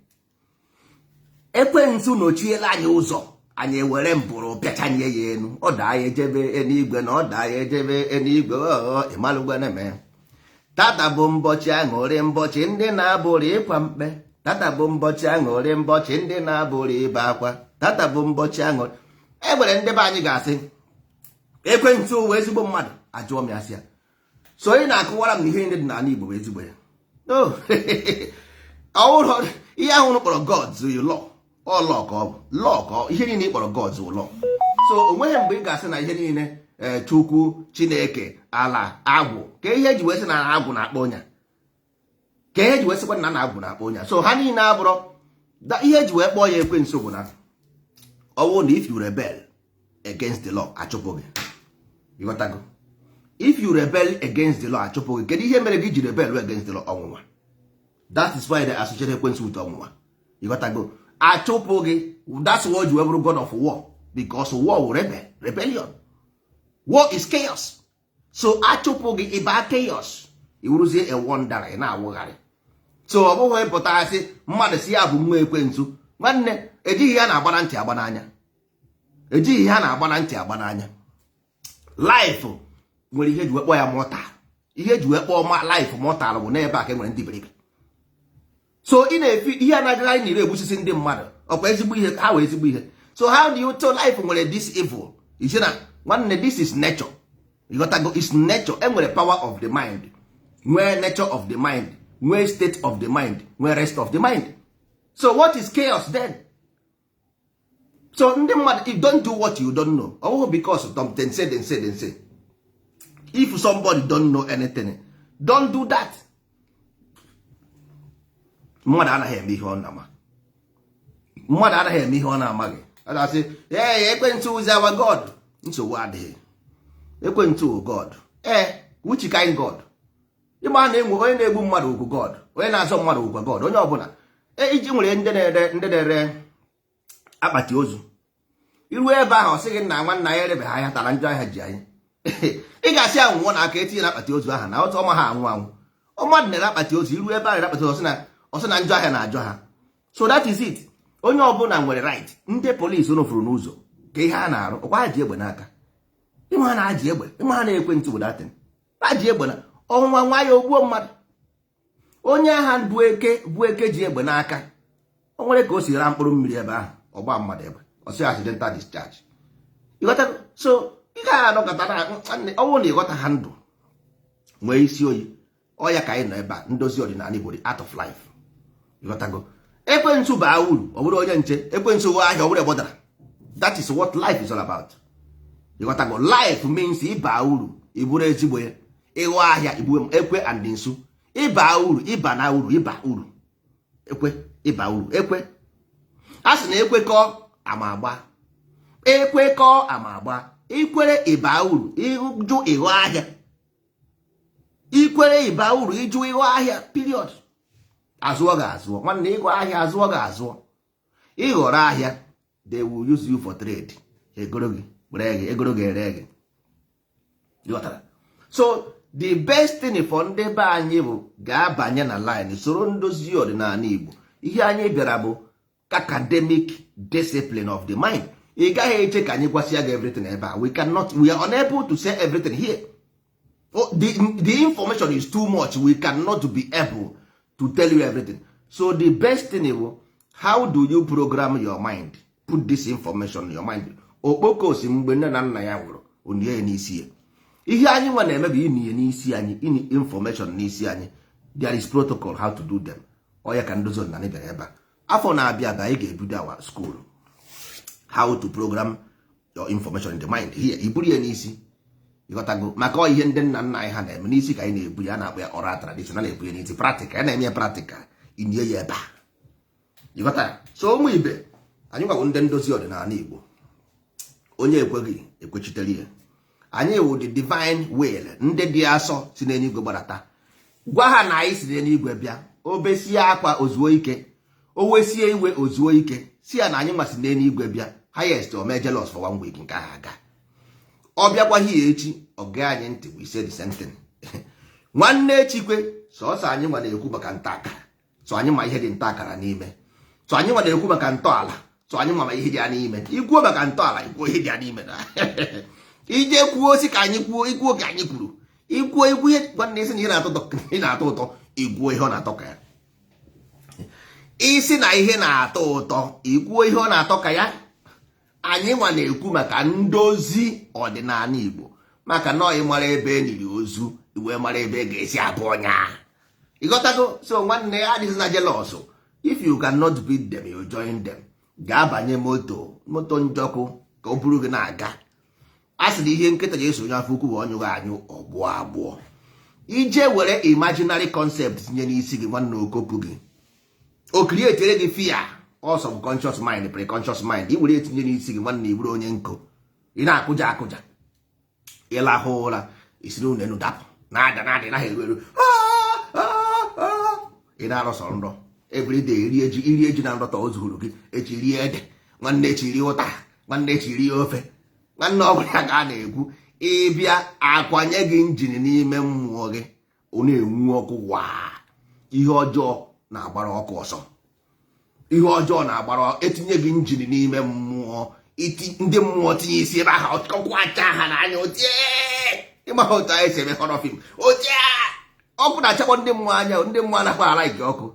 Ekwensu nochiela anyị ụzọ. Anyị ewere mbụrụ pịachanye ya enu, ọ daa ya ejebe eluigwe na ọ daa ya ejebe eluigwe. Ịmalụgwaneme tata bụ mbọchị aṅụrị, mbọchị ndị na-abụrụ ịkwa mkpe. Tata bụ mbọchị aṅụrị, mbọchị ndị na-abụrụ ibe akwa. Tata bụ mbọchị aṅụrị. E nwere ndị be anyị ga-asị ekwensu wee ezigbo mmadụ. Ajụọ m ya sị ya, so onye na-akụwara m na ihe niile dị n'ala Igbo bụ ezigbo ya? No, ọwụrụ ihe ahụ unu kpọrọ gods, law, ọ law ka ọ bụ, law ka ọ. Ihe niile ị kpọrọ gods bụ law. So o nweghị mgbe ị ga-asị na ihe niile, Chukwu, Chineke, ala, agwụ, ka ihe eji wee sị na agwụ na-akpọ onye, ka ihe eji wee sịkwa na agwụ na-akpọ onye. So ha niile abụrọ ihe eji wee kpọọ ya ekwensu bụ na ọwụ na if you rebel against the law, achụpụ gị. Ịghọtago? If you rebel against the law, achụpụ gị. Kedu ihe mere gị ji rebel against the law? Ọnwụnwa. That is why they associate ekwensu with ọnwụnwa. Ịghọtago? Achụpụ gị. That's why ji wee bụrụ god of war, because war will rebel, rebellion, war is chaos. So achụpụ gị, ịba chaos, iwuruzie a wanderer, ị na-awụgharị. So ọ bụghị ịpụta asị mmadụ si ya bụ nwa ekwensu. Nwanne, ejighị ya na-agba na ntị agba n'anya, ejighị ha na-agba na ntị agba n'anya. Life nwere ihe eji wee kpọọ ya mortal. Ihe eji wee kpọọ ma life mortal bụ n'ebe a ka e nwere ndị iberibe. So ị na-efi ihe anaghị anyị na egbusisi ndị mmadụ, ọkwa ezigbo ihe ha wee ezigbo ihe. So how do you tell life nwere this evil isi na nwanne, this is nature. Ịghọtago? Is nature. E nwere power of the mind, nwee nature of the mind, nwee state of the mind, nwee rest of the mind. So what is chaos then? So ndị mmadụ, you don't do what you don't know. Ọ bụghị because dem say, dem say, dem say. If somebody don't know anything, don't do that. Mmadụ anaghị eme ihe ọ na-ama, mmadụ anaghị eme ihe ọ na-amaghị. A ga-asị, ee, ekwentị is our god. Nsogbu adịghị. Ekwentị wụ god? Ee, which kind god? Ịma na enwe onye na-egbu mmadụ ugwu god, onye na-azọ mmadụ ugwu god, onye ọbụla iji nwere ndị na-ere akpati ozu. Iruo ebe ahụ, ọ sị gị nna, nwanna ya erebeghị ahịa tara njọ ahịa ji anyị. Ị ga-asị ya nwụọ na aka etinye na akpati ozu ahụ na otu ọma ha anwụ anwụ. Mmadụ na-ere akpati ozu, iruo ebe ahụ ere akpati ozu, ọ sị na njọ ahịa na-ajọ ha. So that is it. Onye ọbụla nwere right. Ndị polisi unu fụrụ n'ụzọ, ka ihe ha na-arụ, ọkwa ha ji egbe n'aka. Ịma ha na-aji egbe, ịma ha na-ekwentị bụ datin ha ji egbe na ọnwa nwa ya ogbuo mmadụ. Onye agha bụ eke, bụ eke ji egbe n'aka. O nwere ka o si ra mkpụrụ mmiri ebe ahụ, ọgba mmadụ egbe, ọsị accidental discharge. Ịghọta? So ị gaghị anọkọta na ọ bụrụ na ịghọta ha ndụ nwee isi oyi. Ọ ya ka anyị nọ ebe a, ndozi ọdịnala Igbo, the art of life. Ịghọtago? Ekwensu baa uru, ọ bụrụ onye nche. Ekwensu ghọọ ahịa, ọ bụrụ egbọdara. That is what life is all about. Ịghọtago? Life means ịba uru, ịbụrụ ezigbo ya. Ịghọ ahịa, igbu ekwe and nsu. Ịba uru, ịba na uru, ịba uru, ekwe, ịba uru, ekwe. A sị na ekwekọ ama agba, ekwekọ ama agba. Ikwere, ịba uru. Ịjụ, ịghọ ahịa. Ikwere, ịba uru. Ịjụ, ịghọ ahịa, period. Azụọ ga azụọ, nwanne. Ịghọ ahịa, azụọ ga azụọ. Ịghọrọ ahịa, they will use you for trade. Egoro gị were gị, egoro gị ere gị. Ịghọtara? So the best thing for ndị be anyị bụ ga-abanye na line, soro ndozi ọdịnala Igbo. Ihe anyị bịara bụ academic discipline of the mind. Ị gaghị eche ka anyị gwasịa gị everything ebe a. We cannot, we are unable to say everything here. Oh, the information is too much. We cannot be able to tell you everything. So the best thing bụ, how do you program your mind? Put this information in your mind. Okpoko si mgbe nne na nna ya nwụrụ, onie ya n'isi ya. Ihe anyị nwa na-eme bụ ininye n'isi anyị, ini information n'isi anyị. There is protocol how to do them. Ọ ya ka ndozi ọdịnala bịara ebe a. Afọ na-abịa abịa, anyị ga-ebido our school, how to program your information in the mind here. Iburu ya n'isi. Ịghọtago? Maka ọ ihe ndị nna nna anyị ha na-eme n'isi ka anyị na-ebu ya. A na-akpọ ya oral tradition. A na-ebu ya n'isi, practical. A na-eme ya practical, inye ya ebe a. Ịghọtara? So ụmụ ibe anyị gwagwo ndị ndozi ọdịnala Igbo, onye ekweghị ekwechitere ya. Anyị wụ the divine will, ndị dị asọ si n'eluigwe gbadata. Gwa ha na anyị si n'eluigwe bịa. Obesie akwa ozuo ike, o wesie iwe ozuo ike, si ya na anyị nwa si n'eluigwe bịa. Highest, o mee jealous for one week, nke ahụ aga. Ọ bịakwaghị ya echi, ọ gaa anyị ntị, we say the same thing. Nwanne echikwe sọsọ anyị nwa na-ekwu maka nta akara. So anyị ma ihe dị nta akara n'ime. So anyị nwa na-ekwu maka ntọala. So anyị nwa ma ihe dị ya n'ime. Ikwuo maka ntọala, ikwuo ihe dị ya n'ime na ije kwuo si ka anyị kwuo. Ikwuo ka anyị kwuru, ikwuo ikwu ihe. Nwanne, isi na ihe na-atọ ụtọ, ihe na-atọ ụtọ, ikwuo ihe ọ na-atọ ka ya. Isi na ihe na-atọ ụtọ, ikwuo ihe ọ na-atọ ka ya. Anyị nwa na-ekwu maka ndozi ọdịnala Igbo, maka na ọ mara ebe e niri ozu, iwee mara ebe e ga-esi abụ ọnya. Ịghọtago? So nwanne ya, adịghị na jealous. If you cannot beat them, you join them. Ga-abanye moto, moto njọkụ, ka o buru gị na-aga. A sị na ihe nkịta ji eso onye afọ ukwu bụ ọnyụghị anyụ ọgbụọ agbụọ. Ije were imaginary concept tinye n'isi gị, nwanne, okopụ gị, o createre gị fear. All subconscious mind, preconscious mind, i were etinye n'isi gị, nwanne, iburu onye nkụ, ị na-akụja akụja. Ịlahụ ụra, isi n'ụlọ elu dapụ, na-ada, na-ada, naghị eru eru. Ị na-arọsọ nrọ everyday, rie ji, irie ji na nrọta, o zuhuru gị. Echi rie ede, nwanne, echi rie ụtara, nwanne, echi rie ofe. Nwanne, ọ bụla ka a na-ekwu, ịbịa akwanye gị engine n'ime mmụọ gị, ọ na-enwu ọkụ waa. Ihe ọjọọ na-agbara ọkụ ọsọ, ihe ọjọọ na-agbara. Etinye gị engine n'ime mmụọ, ndị mmụọ tinye isi ebe ahụ, ọkụ acha ha n'anya. Otie ịma ha otu anyị si eme horror film, otie ọkụ na-achakpọ ndị mmụọ anya. Ndị mmụọ anakwa ala ike ọkụ.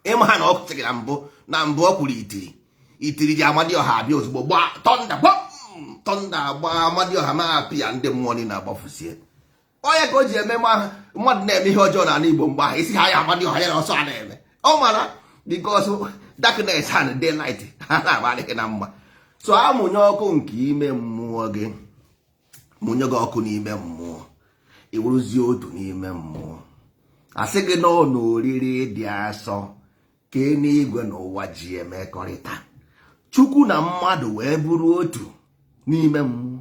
Ịma ha na ọkụ sị gị na mbụ, na mbụ ọ kwuru itiri itiri ji Amadioha abịa ozugbo, gbaa thunder, gbam thunder, gbaa Amadioha ma apịa, ndị mmụọ niile agbafusie. Onye ka o ji eme mmadụ na-eme ihe ọjọọ n'ala Igbo, mgbe ahụ isi ha ya Amadioha ya na ọsọ a na-eme ọ mara, because darkness and daylight ha na-agba adịghị na mma. So amụnye ọkụ nke ime mmụọ gị, mụnye gị ọkụ n'ime mmụọ, iwuruzie otu n'ime mmụọ. Asị gị nọ n'oriri dị asọ ka eluigwe n'ụwa ji emekọrịta, Chukwu na mmadụ wee bụrụ otu n'ime mmụọ.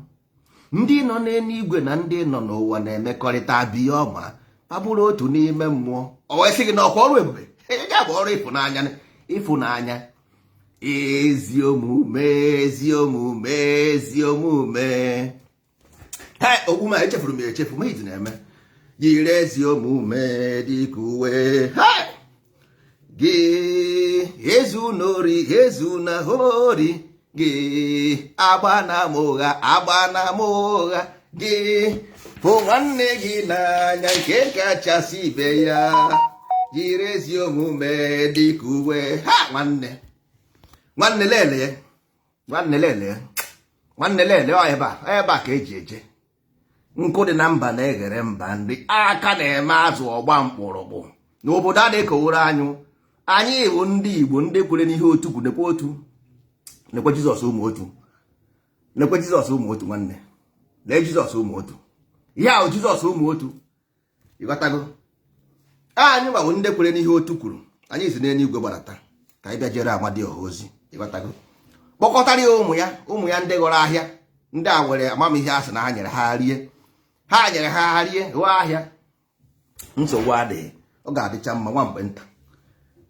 Ndị nọ n'eluigwe na ndị nọ n'ụwa na-emekọrịta biya ọma, ha bụrụ otu n'ime mmụọ. Ọ wee sị gị na ọkwa ọrụ ebube ya bụ ọrụ ịfụnanya, ịfụnanya, ezi omume, ezi omume, ezi omume. He okpu ma echefuru m echefu ma izi na-eme. Jiri ezi omume dịka uwe ha gị, ezu n'ori, ezu na ori gị, agba na m ụgha, agba na m ụgha gị, hụ nwanne gị n'anya nke kachasị ibe ya, jiri ezi omume dịka uwe ha. Nwanne, nwanne, lelee, nwanne, lelee, nwanne, lelee. Ọ ebe a, ebe a ka eji eje. Nkụ dị na mba na-eghere mba nri, aka na-eme azụ ọgba mkpụrụkpụ n'obodo a na-ekoworo anyụ. Anyị bụ ndị Igbo, ndị kwere n'ihe otu kwu. Nekwe otu, nekwe Jizọs ụmụ otu, nekwe Jizọs ụmụ otu. Nwanne, lee Jizọs ụmụ otu, ihe ahụ Jizọs ụmụ otu. Ịghọtago? Anyị gbawo ndị kwere n'ihe otu kwuru. Anyị si n'eluigwe gbadata ka anyị bịa jere Amadioha ozi. Ịghọtago? Kpọkọtara ya ụmụ ya, ụmụ ya ndị ghọrọ ahịa, ndị a nwere amamihe. A sị na ha nyere ha rie, ha nyere ha rie, ghọọ ahịa. Nsogbu adịghị, ọ ga-adịcha mma nwa mgbe nta.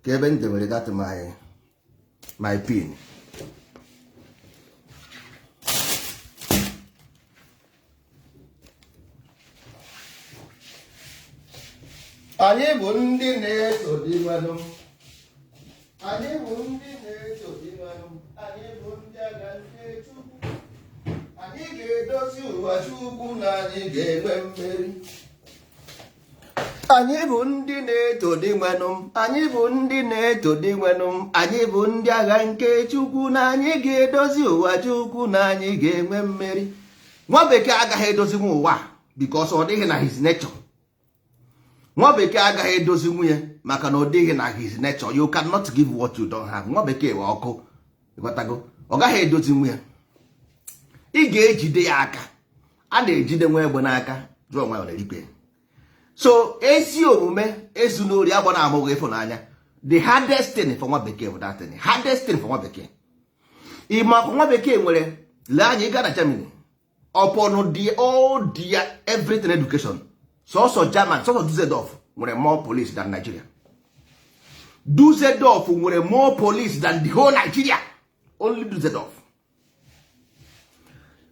Ka ebe m debere that my pin. Anyị bụ ndị na-eso Dinwenụ, anyị bụ ndị na-eso Dinwenụ, anyị bụ ndị agha nke Chukwu. Anyị ga-edozi ụwa Chukwu na anyị ga-enwe mmeri. Anyị bụ ndị na-eto Dinwenụ, anyị bụ ndị na-eto Dinwenụ, anyị bụ ndị agha nke Chukwu na anyị ga-edozi ụwa Chukwu na anyị ga-enwe mmeri. Nwa bekee agaghị edozinwu ụwa because ọ dịghị na his nature. Nwa bekee agaghị edozi nwunye maka na ọ dịghị na his nature. You cannot give what you don't have. Nwa bekee wee ọkụ. Ịghọtago? Ọ gaghị edozi nwunye. Ị ga-ejide ya aka. A na-ejide nwa egbe n'aka, jụọ nwa ya ọ na-erikwe. So ezi omume, ezu n'ori, agba na amụghị ịfụnanya, the hardest thing for nwa bekee bụ that thing, hardest thing for nwa bekee. Ịma nwa bekee nwere, lee anya, ị gaa na Germany, upon the all their everything, education, sọsọ German, sọsọ Dusseldorf nwere more police than Nigeria. Dusseldorf nwere more police than the whole Nigeria, only Dusseldorf.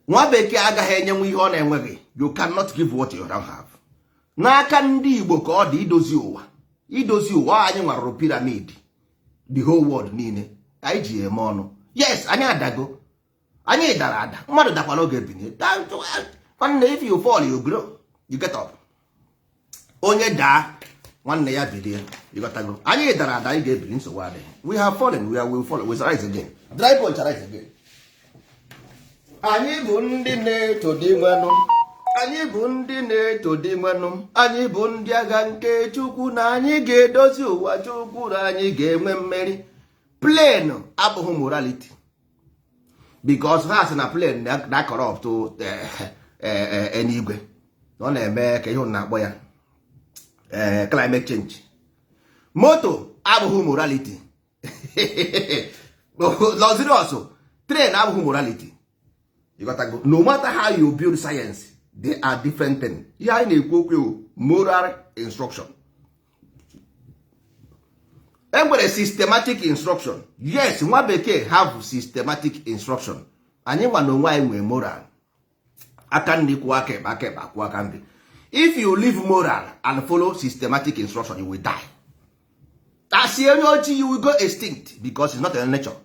Nwa bekee agaghị enyenwu ihe ọ na-enweghị. You cannot give what you don't have. N'aka ndị Igbo ka ọ dị idozi ụwa, idozi ụwa. Anyị nwarụrụ pyramid. The whole world niile anyị ji eme ọnụ. Yes, anyị adago, anyị dara ada. Mmadụ dakwara oge binye. Nwanne, if you fall, you grow, you get up. Onye daa, nwanne ya bilie. Ịghọtago? Anyị dara ada, anyị ga-ebili. Nsogbu adịghị. We have fallen, we will fall, we rise again. Dry punch, rise again. Anyị bụ ndị na-eto dị nwenụ, anyị bụ ndị na-eto dị nwenụ, anyị bụ ndị agha nke Chukwu, na anyị ga-edozi ụwa Chukwu, na anyị ga-enwe mmeri. Plane abụghị morality, because ha sị na plane na corrupt eluigwe, ọ na-eme ka ihe na-akpọ ya climate change. Moto abụghị morality. Luxurious train abụghị morality. You got to go. No matter how you build science, they are different thing. Ihe anyị na-ekwu okwu moral instruction. E nwere systematic instruction. Yes, nwa bekee have systematic instruction. Anyị nwa na onwe anyị nwee moral. Aka nri kwụọ aka ekpe, aka ekpe akwụọ aka nri. If you leave moral and follow systematic instruction, you will die. Asị onye ojii, you will go extinct, because it's not in nature.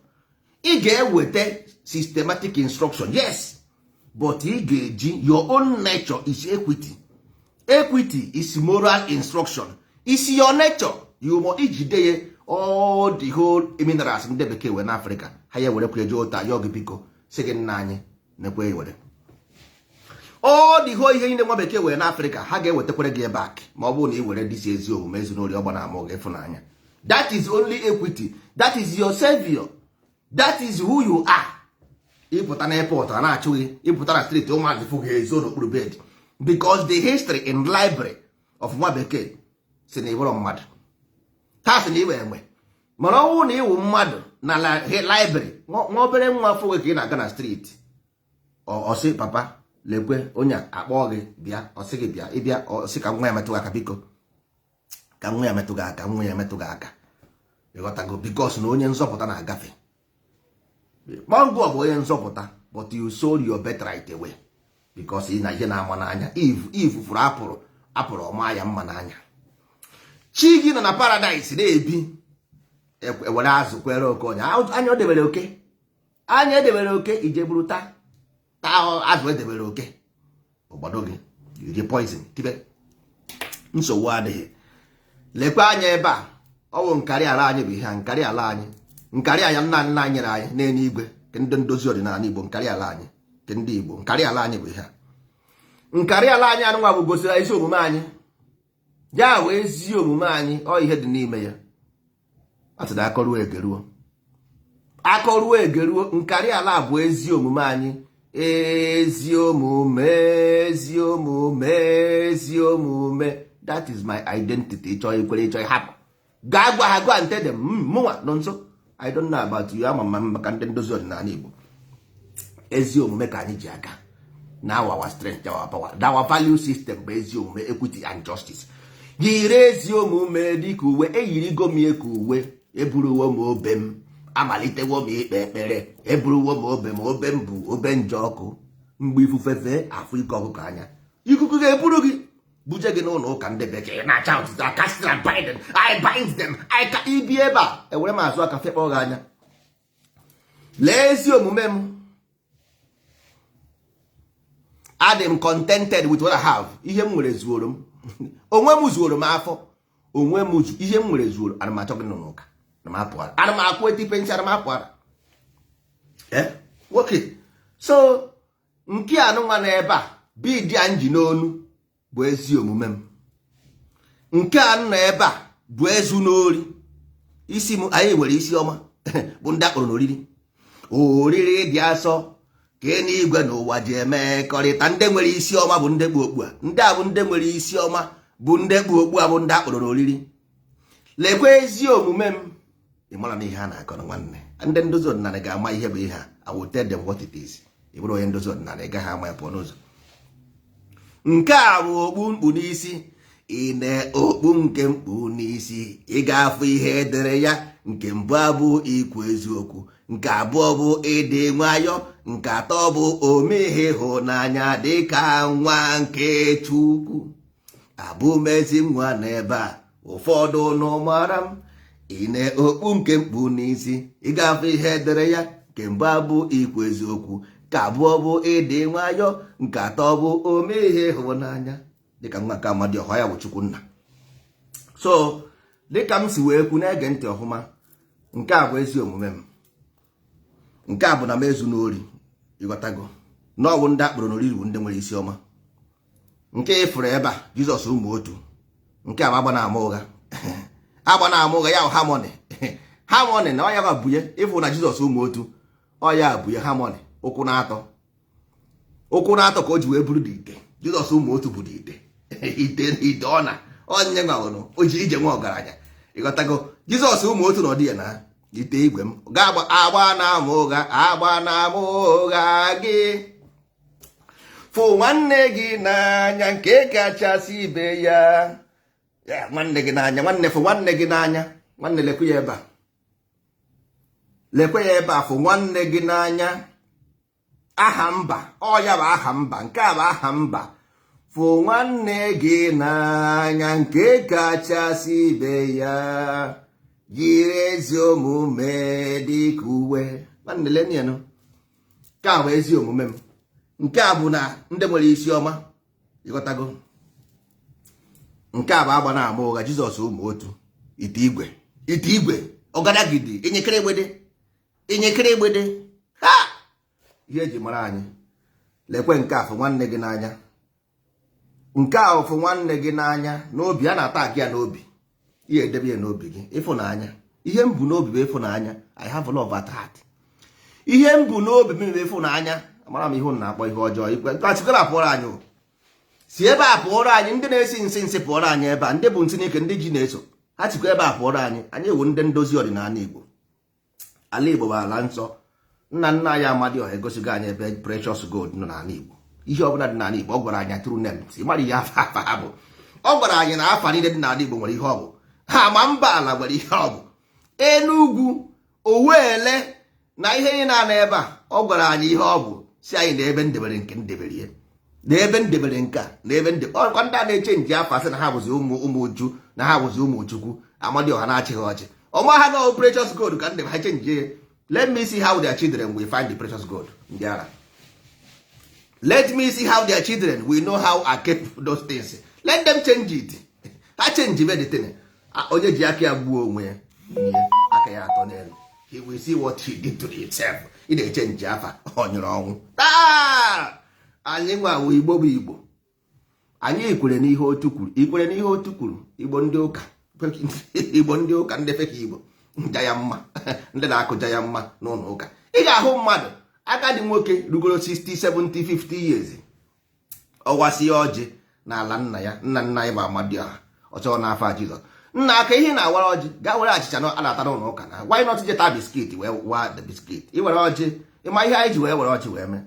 Ị ga-eweta systematic instruction, yes, but ị ga-eji your own nature. Is equity. Equity is moral instruction, is your nature. You must ijide ya. All the whole minerals ndị bekee wee n'Africa, ha ya werekwa eje ụta ya gị, biko, sị gị nna anyị nekwe were all the whole ihe niile nwa bekee were n'Africa, ha ga-ewetakwara gị back, ma ọ bụrụ na ị were dịsi ezi omume, ezinụlọ ọgba na ama gị ịfụnanya. That is only equity. That is your savior. That is who you are. Ịpụta na airport, a na-achụ gị. Ịpụta na street, ụmụazị fụ gị, ezo n'okpuru bed, because the history in library of nwa bekee si na ịbụrụ mmadụ. Ha sị na iwe enwe, mana ọ bụrụ na ịwụ mmadụ na library, nwa obere nwa afọ gị ka ị na-aga na street, ọ sị, "Papa, lekwe onye a." Akpọọ gị bịa, ọ sị gị bịa. Ịbịa, ọ sị ka nwa ya metụ gị aka, biko, ka nwa ya metụ gị aka, nwa ya metụ gị aka. Ịghọtago? Because na onye nzọpụta na-agafe. Mango bụ onye nzọpụta, but you sold your birthright away, because ị na ihe na-ama n'anya. Eve fụrụ apụrụ, apụrụ ọma ya mma n'anya. Chi gị nọ na paradise na-ebi, ewere azụ kwere oke onye anya o debere oke anya edebere oke, ije buru taa, taa azụ edebere oke, ọgbado gị iri poison tibe. Nsogbu adịghị. Lekwa anya ebe a, ọ bụ nkarị ala anyị bụ ihe a, nkarị ala anyị, nkarị anya nna nna anyị nyere anyị n'eluigwe, nke ndị ndozi ọdịnala Igbo, nkarị ala anyị nke ndị Igbo, nkarị ala anyị bụ ihe a. Nkarị ala anyị anụnwa bụ gosiri ezi omume anyị, ya wee ezi omume anyị, ọ ihe dị n'ime ya. A sị na akọruo egeruo, akọruo egeruo. Nkarị ala bụ ezi omume anyị, ezi omume, ezi omume, ezi omume. That is my identity. Ịchọ ikwere, ịchọ ịhapụ, gaa gwa ha, gwa nte dem. Mụnwa nọ nso. I don't know about you. Ama m maka ndị ndozi ọdịnala Igbo, ezi omume ka anyị ji aga. Now our strength, our power, our value system bụ ezi omume, equity and justice. Yiri ezi omume dịka uwe, eyirigo m ya ka uwe. Eburuwo m obe m, amalitewo m ikpe ekpere. Eburuwo m obe m, obe m bụ obe nje ọkụ. Mgbe ifufe fee, afụ ike ọkụkọ anya, ikuku ga-eburu gị buje gị n'ụlọ ụka ndị bekee na-acha otito. I cast and bind them. I bind them. I ka ibi ebe a, ewere m azụ aka fekpọ gị anya. Lee ezi omume m. Adị m contented with what I have. Ihe m nwere zuoro m, onwe m zuoro m afọ, onwe m ihe m nwere zuoro. Ana m achọ gị nọ n'ụka, ana m apụ ara, ana m akwụ eti pensi, ana m apụ ara. Eh, nwoke, so nke anụnwa na ebe a bidi a nji n'onu bụ ezi omume m. Nke a nọ ebe a bụ ezu n'ori isi m. Anyị nwere isi ọma bụ ndị akpọrọ n'oriri, oriri dị asọ ka eluigwe n'ụwa ji emekọrịta. Ndị nwere isi ọma bụ ndị kpu okpu a. Ndị a bụ ndị nwere isi ọma, bụ ndị kpu okpu a, bụ ndị akpọrọ n'oriri. Lekwa ezi omume m. Ị mara na ihe a na-akọ na nwanne, ndị ndozi ọdịnala ga-ama ihe bụ ihe a. I will tell them what it is. Ị bụrụ onye ndozi ọdịnala, ị gaghị ama ya pụọ n'ụzọ. Nke a bụ okpu mkpu n'isi. Ine okpu nke mkpu n'isi, ị ga-afụ ihe edere ya. Nke mbụ abụ ikwu eziokwu, nke abụọ bụ ịdị nwayọ, nke atọ bụ omeihe ịhụnanya dịka nwa nke Chukwu. Abụ m ezi nwa n'ebe a, ụfọdụ nụ mara m. Ị na okpu nke mkpu n'isi, ị ga-afụ ihe edere ya. Nke mbụ abụ ikwu eziokwu, nke abụọ bụ ịdị nwayọ, nke atọ bụ ome ihe ịhụnanya, dịka nwa nke Amadioha ya bụ Chukwu nna. So dịka m si wee kwu, na-ege ntị ọfụma, nke a bụ ezi omume m. Nke a bụ na m ezu n'ori, ịghọtago? Na ọ bụ ndị akpọrọ n'oriri bụ ndị nwere isi ọma. Nke ịfụrụ ebe a, Jizọs ụmụ otu. Nke a bụ agba na-ama ụgha, agba na-ama ụgha ya bụ harmony, harmony na ọya bunye. Ịfụ na Jizọs ụmụ otu, ọya bunye harmony, ụkwụ na-atọ, ụkwụ na-atọ ka o ji wee buru dị ite. Jizọs ụmụ otu bụ dị ite, ite, ite ọ na onye nwanwụrụ o ji ije nwa ọgaranya, ịghọtago? Jizọs ụmụ otu na ọdị ya na ite igwe m ga-agba agba na-ama ụgha, agba na-ama ụgha gị. Fụ nwanne gị n'anya nke kachasị ibe ya, ya nwanne gị n'anya. Nwanne, fụ nwanne gị n'anya. Nwanne, lekwe ya ebe a, lekwe ya ebe a. Fụ nwanne gị n'anya. Aha mba ọ ya bụ aha mba. Nke a bụ aha mba. Fụ nwanne gị n'anya nke kachasị ibe ya, jiri ezi omume dị ka uwe. Nwanne, lenienụ. Nke a bụ ezi omume m. Nke a bụ na ndị nwere isi ọma, ịghọtago? Nke a bụ agba na-ama ụgha. Jizọs ụmụ otu, ite igwe, ite igwe, ọgadagidi, enyekere egbede, enyekere egbede ha, ihe eji mara anyị. Lekwe nke a, fụ nwanne gị n'anya. Nke a, fụ nwanne gị n'anya n'obi. A na-ata aka ya n'obi, ihe edebe ya n'obi gị, ịfụnanya. Ihe m bụ n'obi bụ ịfụnanya. I have love at heart. Ihe m bụ n'obi m bụ ịfụnanya. Amara m ihe unu na-akpọ ihe ọjọọ. Ikwe sikebe a pụọrọ anyị o. Si ebe a pụọrọ anyị. Ndị na-esi nsị, nsị pụọrọ anyị ebe a. Ndị bụ nsị n'ike, ndị ji na-eso ha, sikwa ebe a pụọrọ anyị. Anyị ewu ndị ndozi ọdịnala Igbo. Ala Igbo bụ ala nsọ. Nna nna anyị Amadioha egosigo anyị ebe precious gold nọ n'ala Igbo. Ihe ọbụla dị n'ala Igbo, ọ gwara anyị true names. Ịmara ihe afa afa ha bụ? Ọ gwara anyị na afa niile dị n'ala Igbo nwere ihe ọ bụ. Ha ma mba ala nwere ihe ọ bụ, Enugwu, Owele na ihe niile na-ana ebe a. Ọ gwara anyị ihe ọ bụ, si anyị na ebe ndebere nke ndebere ya, na ebe ndebere nke a, na ebe nde ọkwa. Ndị a na-eche nji afọ asị na ha bụzi ụmụ ụmụ uju, na ha bụzi ụmụ Chukwu. Amadioha na-achịghị ọchị ọma ha na precious gold ka ndị ha change. Let me see how their children will find the precious gold. Ndị ara, let me see how their children will know how I keep those things. Let them change it. Ha change be the thing. Onye ji aka ya gbuo onwe ya, nye aka ya atọ n'elu, he will see what he did to himself. Ị na-eche nje afa ọ nyụrụ ọnwụ. Taa anyị nwawo Igbo bụ Igbo. Anyị kwere n'ihe otu kwuru, ikwere n'ihe otu kwuru. Igbo ndị ụka, Igbo ndị ụka, ndị feka Igbo nja ya mma, ndị na-akụja ya mma n'ụlọ ụka. Ị ga-ahụ mmadụ agadi nwoke rugoro 60, 70, 50 years, ọwasị ọjị n'ala nna ya. Nna nna ya bụ Amadioha, ọ chọrọ n'afọ a Jizọs nna aka ihe na-awara ọjị. Gaa were achịcha a na-ata n'ụlọ ụka na why not je taa biscuit, wee waa the biscuit. Ị were ọjị, ịma ihe anyị ji wee were ọjị wee mee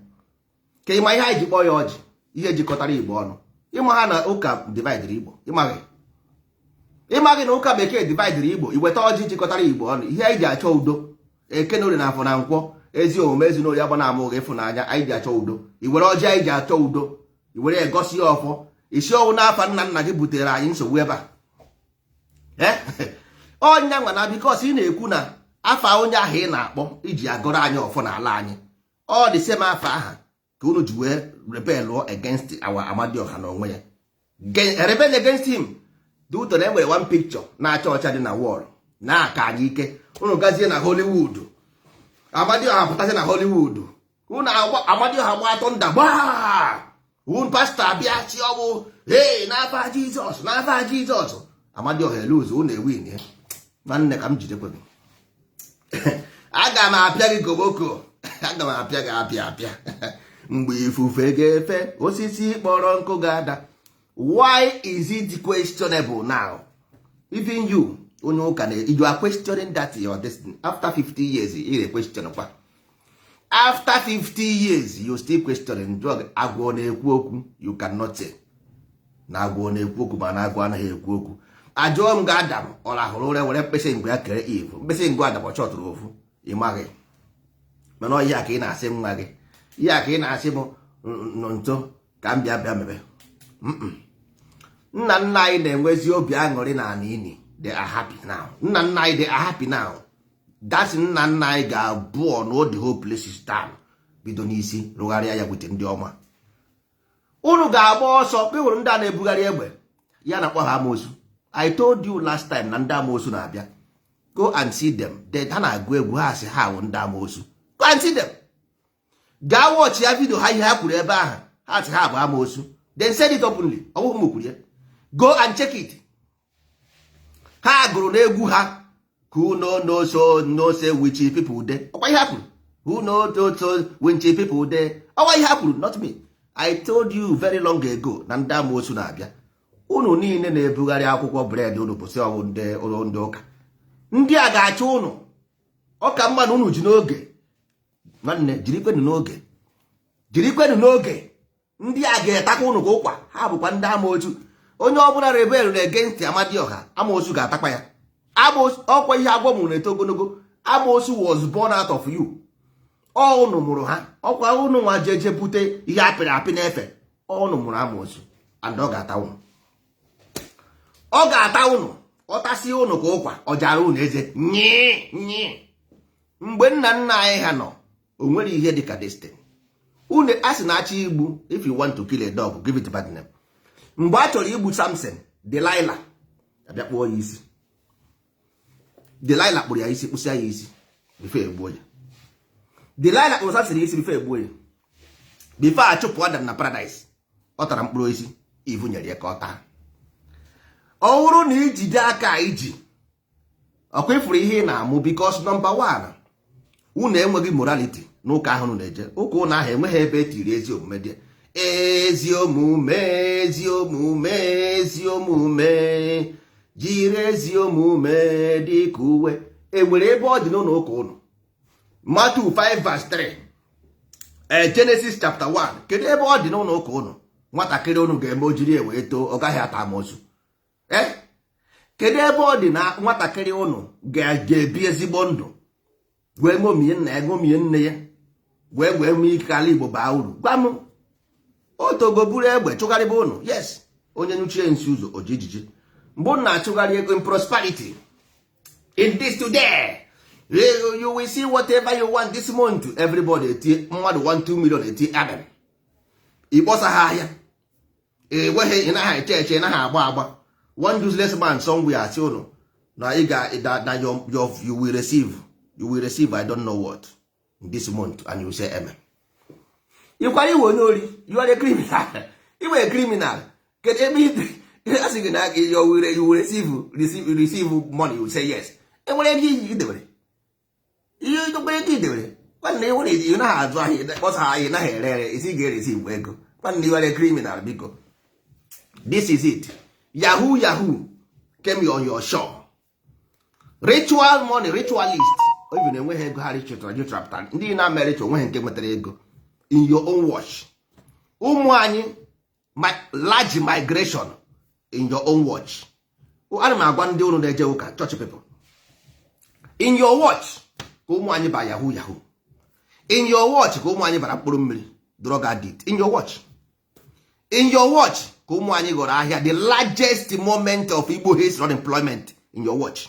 ka ịma ihe anyị ji kpọọ ya ọjị, ihe jikọtara Igbo ọnụ. Ịma ha na ụka dividere Igbo? Ịmaghị, ịmaghị na ụka bekee dividere Igbo. Iweta ọjị jikọtara Igbo ọnụ, ihe anyị ji achọ udo. Eke na orie na afọ na nkwọ, ezi omume, ezinụlọ ya gba na ama ụgha, ịfụnanya anyị ji achọ udo. Iwere ọjị anyị ji achọ udo, iwere ya gosi ya ọfọ isi ọwụ n'afa nna nna gị butere anyị nsogbu ebe a. Ọnya nwa na because ị na-ekwu na afa onye ahụ ị na-akpọ iji agọrọ anyị ọfọ n'ala anyị, ọ dị same afa aha ka unu ji wee rebel against our Amadioha na onwe ya, rebel against him dị ụtọ na enwere one picture na-acha ọcha dị na wall na-aka anyị ike. Unu gazie na Hollywood, Amadioha pụtazie na Hollywood, unu Amadioha gba atọ nda gbaa unu pastọ abịa chi ọbụ hey n'afa Jizọs, n'afa Jizọs. Amadioha eluzu unu ewin ya. Nwanne, ka m jidekwe gị, aga m apịa gị koboko, aga m apịa gị apịa apịa. Mgbe ifufe ga-efe, osisi kpọrọ nkụ ga-ada. Why is it questionable now? Even you, onye ụka na you are questioning that your destiny after 50 years. Ị question kwa after 50 years, you still questioning. Jụọ gị, agwọ na-ekwu okwu? You cannot say na agwọ na-ekwu okwu, ma na agwọ anaghị ekwu okwu. Ajụọ m gị, Adam ọ rahụrụ ụra were mkpịsị ngụ ya kere Eve? Mkpịsị ngụ Adam ọ chọtụrụ ofu? Ị maghị. Mana ọ ihe a ka ị na-asị nwa gị, ihe a ka ị na-asị m nọ nso ka m bịa bịa mebe. Nna nna anyị na-enwezi obi aṅụrị na ana ini. They are happy now. Nna nna anyị, they are happy now. That's nna nna anyị ga-abụ on the whole places down, bido n'isi rụgharịa ya wete ndị ọma. Unu ga-agba ọsọ ka hụrụ ndị a na-ebugharị egbe ya na-akpọ ha amoosu. I told you last time na ndị amoosu na-abịa. Go and see them. Then ha na-agụ egwu, ha sị ha wụ ndị amoosu. Go and see them. Gaa watch ya video ha, ihe ha kwuru ebe ahụ, ha sị ha bụ amoosu. Then said it openly. Ọ bụghị m kwuru ya. Go and check it. Ha gụrụ n'egwu ha, "Who no know so no say which people dey." Ọkwa ihe ha kwuru, "Who no know so which people dey." Ọkwa ihe ha kwuru, not me. I told you very long ago na ndị amoosu na-abịa. Unu niile na-ebugharị akwụkwọ bread, unu bụsị ọwụ ndị ụka, ndị a ga-achụ unu. Ọ ka mma na unu ji n'oge. Nwanne, jirikwenụ n'oge, jirikwenụ n'oge. Ndị a ga-etakwa unu ka ụkwa. Ha bụkwa ndị amoosu. Onye ọbụla rebel na against Amadioha, amoosu ga-atakwa ya. Ọkwa ihe agwọ mụrụ na-eto ogologo. Amoosu was born out of you. Ọ unu mụrụ ha. Ọkwa unu nwa jeje bute ihe apịrị apị na-efe. Unu mụrụ amoosu, and ọ ga-ata unu, ọ ga-ata unu. Ọ tasị unu ka ụkwa, ọ jara unu eze nyii nyii. Mgbe nna nna anyị ha nọ, o nwere ihe dịka destiny. Unu a sị na-achọ igbu, if you want to kill a dog, give it bad name. Mgbe a chọrọ igbu Samson, Delilah abịa kpụọ ya isi. Delilah kpụrụ ya isi, kpụsịa ya isi before egbuo ya. Delilah kpụrụ Samson isi before egbuo ya. Before achụpụ Adam na paradise, ọ tara mkpụrụ osisi Eve nyere ya ka ọ taa. Ọ bụrụ na ijide aka iji ọkwa ifuru ihe ị na-amụ, because number one, unu enweghị morality n'ụka ahụ unu na-eje. Ụka ụnụ ahụ enweghị ebe etiri ezi omume dị. Ezi omume, ezi omume, ezi omume, jiri ezi omume dị ka uwe. Enwere ebe ọ dị n'ụlọ ụka ụnụ? Matthew 5 verse 3, ee, Genesis chapter 1, kedu ebe ọ dị n'ụlọ ụka ụnụ? Nwatakịrị ụnụ ga-eme o jiri wee too, ọ gaghị ata amoosu. Ee, kedu ebe ọ dị na nwatakịrị ụnụ ga-ebi ezigbo ndụ, wee ṅomie nna ya, ṅomie nne ya, wee nwee ike ala Igbo baa uru? Gwa m. Otogo buru egbe chụgharịba ụnụ. Yes, onye nyuchie nsi ụzọ oji ijiji. Mgbe ụnụ na-achụgharị ego in prosperity, in this today you will see whatever you want this month, everybody etie mmadụ 1 2 million etie amen. Ịkpọsa ha ahịa, enweghị. Ị naghị eche eche, ị naghị agba agba. One useless man somewhere asị ụnụ na ị ga na your you will receive, you will receive, I don't know what in this month, and you say amen. Ịkwara iwe onye ori. You are a criminal. Iwe a criminal. Kedu ebe a sị gị na you will receive, receive, receive money, you say yes? Enwere ego iyi idebere, ihe nwere ego idebere. Nwanne, ị nwere, ị naghị azụ ahịa, kpọsa ahịa, ị naghị ere ere, isi ga-eresi ego. Nwanne, you are a criminal. Biko, this is it. Yahoo yahoo came on your shore. Ritual money, ritualist. Even enweghị ego ha ritual. Ndị na-eme ritual onweghị nke nwetara ego in your own watch. Ụmụ anyị, large migration in your own watch. Ana m agwa ndị ụnụ na-eje ụka, church people, in your watch ka ụmụ anyị ba yahoo yahoo. In your watch ka ụmụ anyị bara mkpụrụ mmiri, drug addict. In your watch, in your watch ka ụmụ anyị ghọrọ ahịa, the largest moment of Igbo history, unemployment in your watch.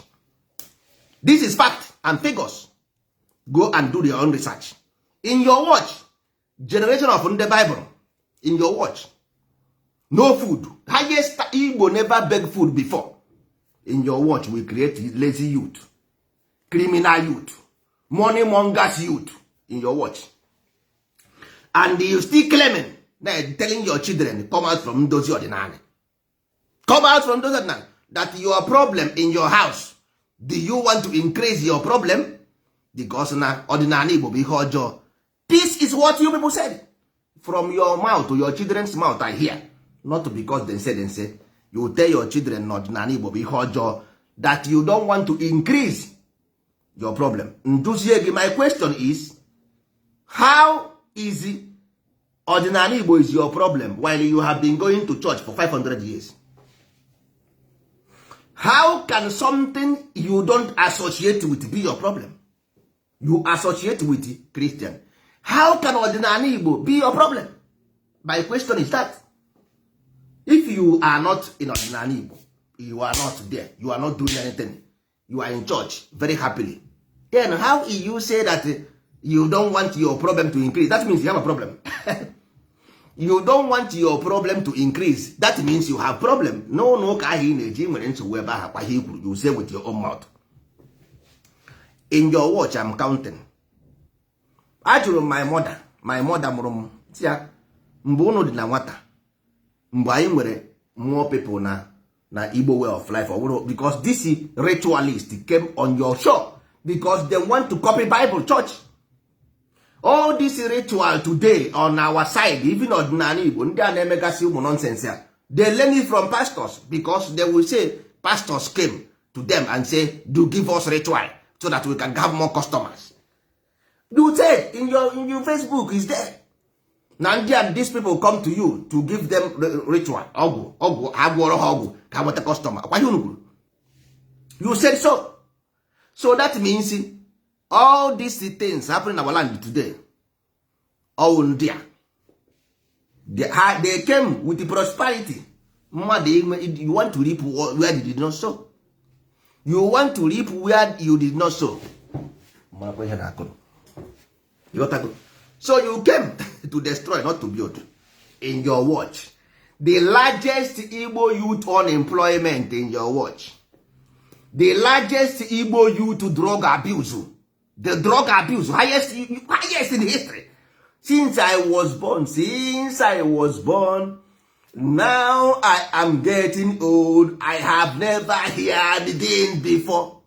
This is fact and figures. Go and do your own research. In your watch, generation of ndị Bible. In your watch, no food, highest Igbo never beg food before. In your watch, we create lazy youth, criminal youth, money mongers youth. In your watch. And you still claiming, telling your children, come out from ndozi ọdịnala, come out from ndozi ọdịnala, that your problem in your house, do you want to increase your problem? Because na ọdịnala Igbo bụ ihe ọjọọ. This is what you people said from your mouth to your children's mouth. I hear, not because they say, they say you tell your children na ọdịnala Igbo bụ ihe ọjọọ, that you don't want to increase your problem. Nduzie gị, my question is, how is ọdịnala Igbo is your problem while you have been going to church for 500 years? How can something you don't associate with be your problem? You associate with Christian. How can ọdịnala Igbo be your problem? My question is that if you are not in ọdịnala Igbo, You are not there, you are not doing anything. You are in church very happily. Then how you say that you don't want your problem to increase? That means you have a problem. You don't want your problem to increase, that means you have problem. N'ụlọ ụka ahụ ị na-eji nwere nsogbu ebe ahụ. Kwa ihe i kwuru, you say with your own mouth. In your watch, I'm counting. Ajụrụ m my mother, my mother mụrụ m, sị ya, mgbe unu dị na nwata, mgbe anyị nwere more people na Igbo way of life, ọ bụrụ because this ritualist came on your show because they want to copy Bible church. All this ritual today on our side, even ọdịnala Igbo, ndị a na-emegasị ụmụ nonsense a, they learn it from pastors, because they will say pastors came to them and say, "Do give us ritual so that we can have more customers." You say in your Facebook is there na ndị a, these people come to you to give them ritual, ọgwụ, ọgwụ ha gwọrọ ha ọgwụ ka ha nweta customer. Kwa ihe unu kwuru, you said so. So that means all these things happening in our land today, all ndị a, they came with the prosperity. Mmadụ inwe, you want to reap where you did not sow. You want to reap where you did not sow. Marakwa ihe na-akụ. Ịghọtago? So you came to destroy, not to build. In your watch, the largest Igbo youth unemployment. In your watch, the largest Igbo youth drug abuse, the drug abuse highest, highest in history since I was born. Since I was born, now I am getting old, I have never heard this before.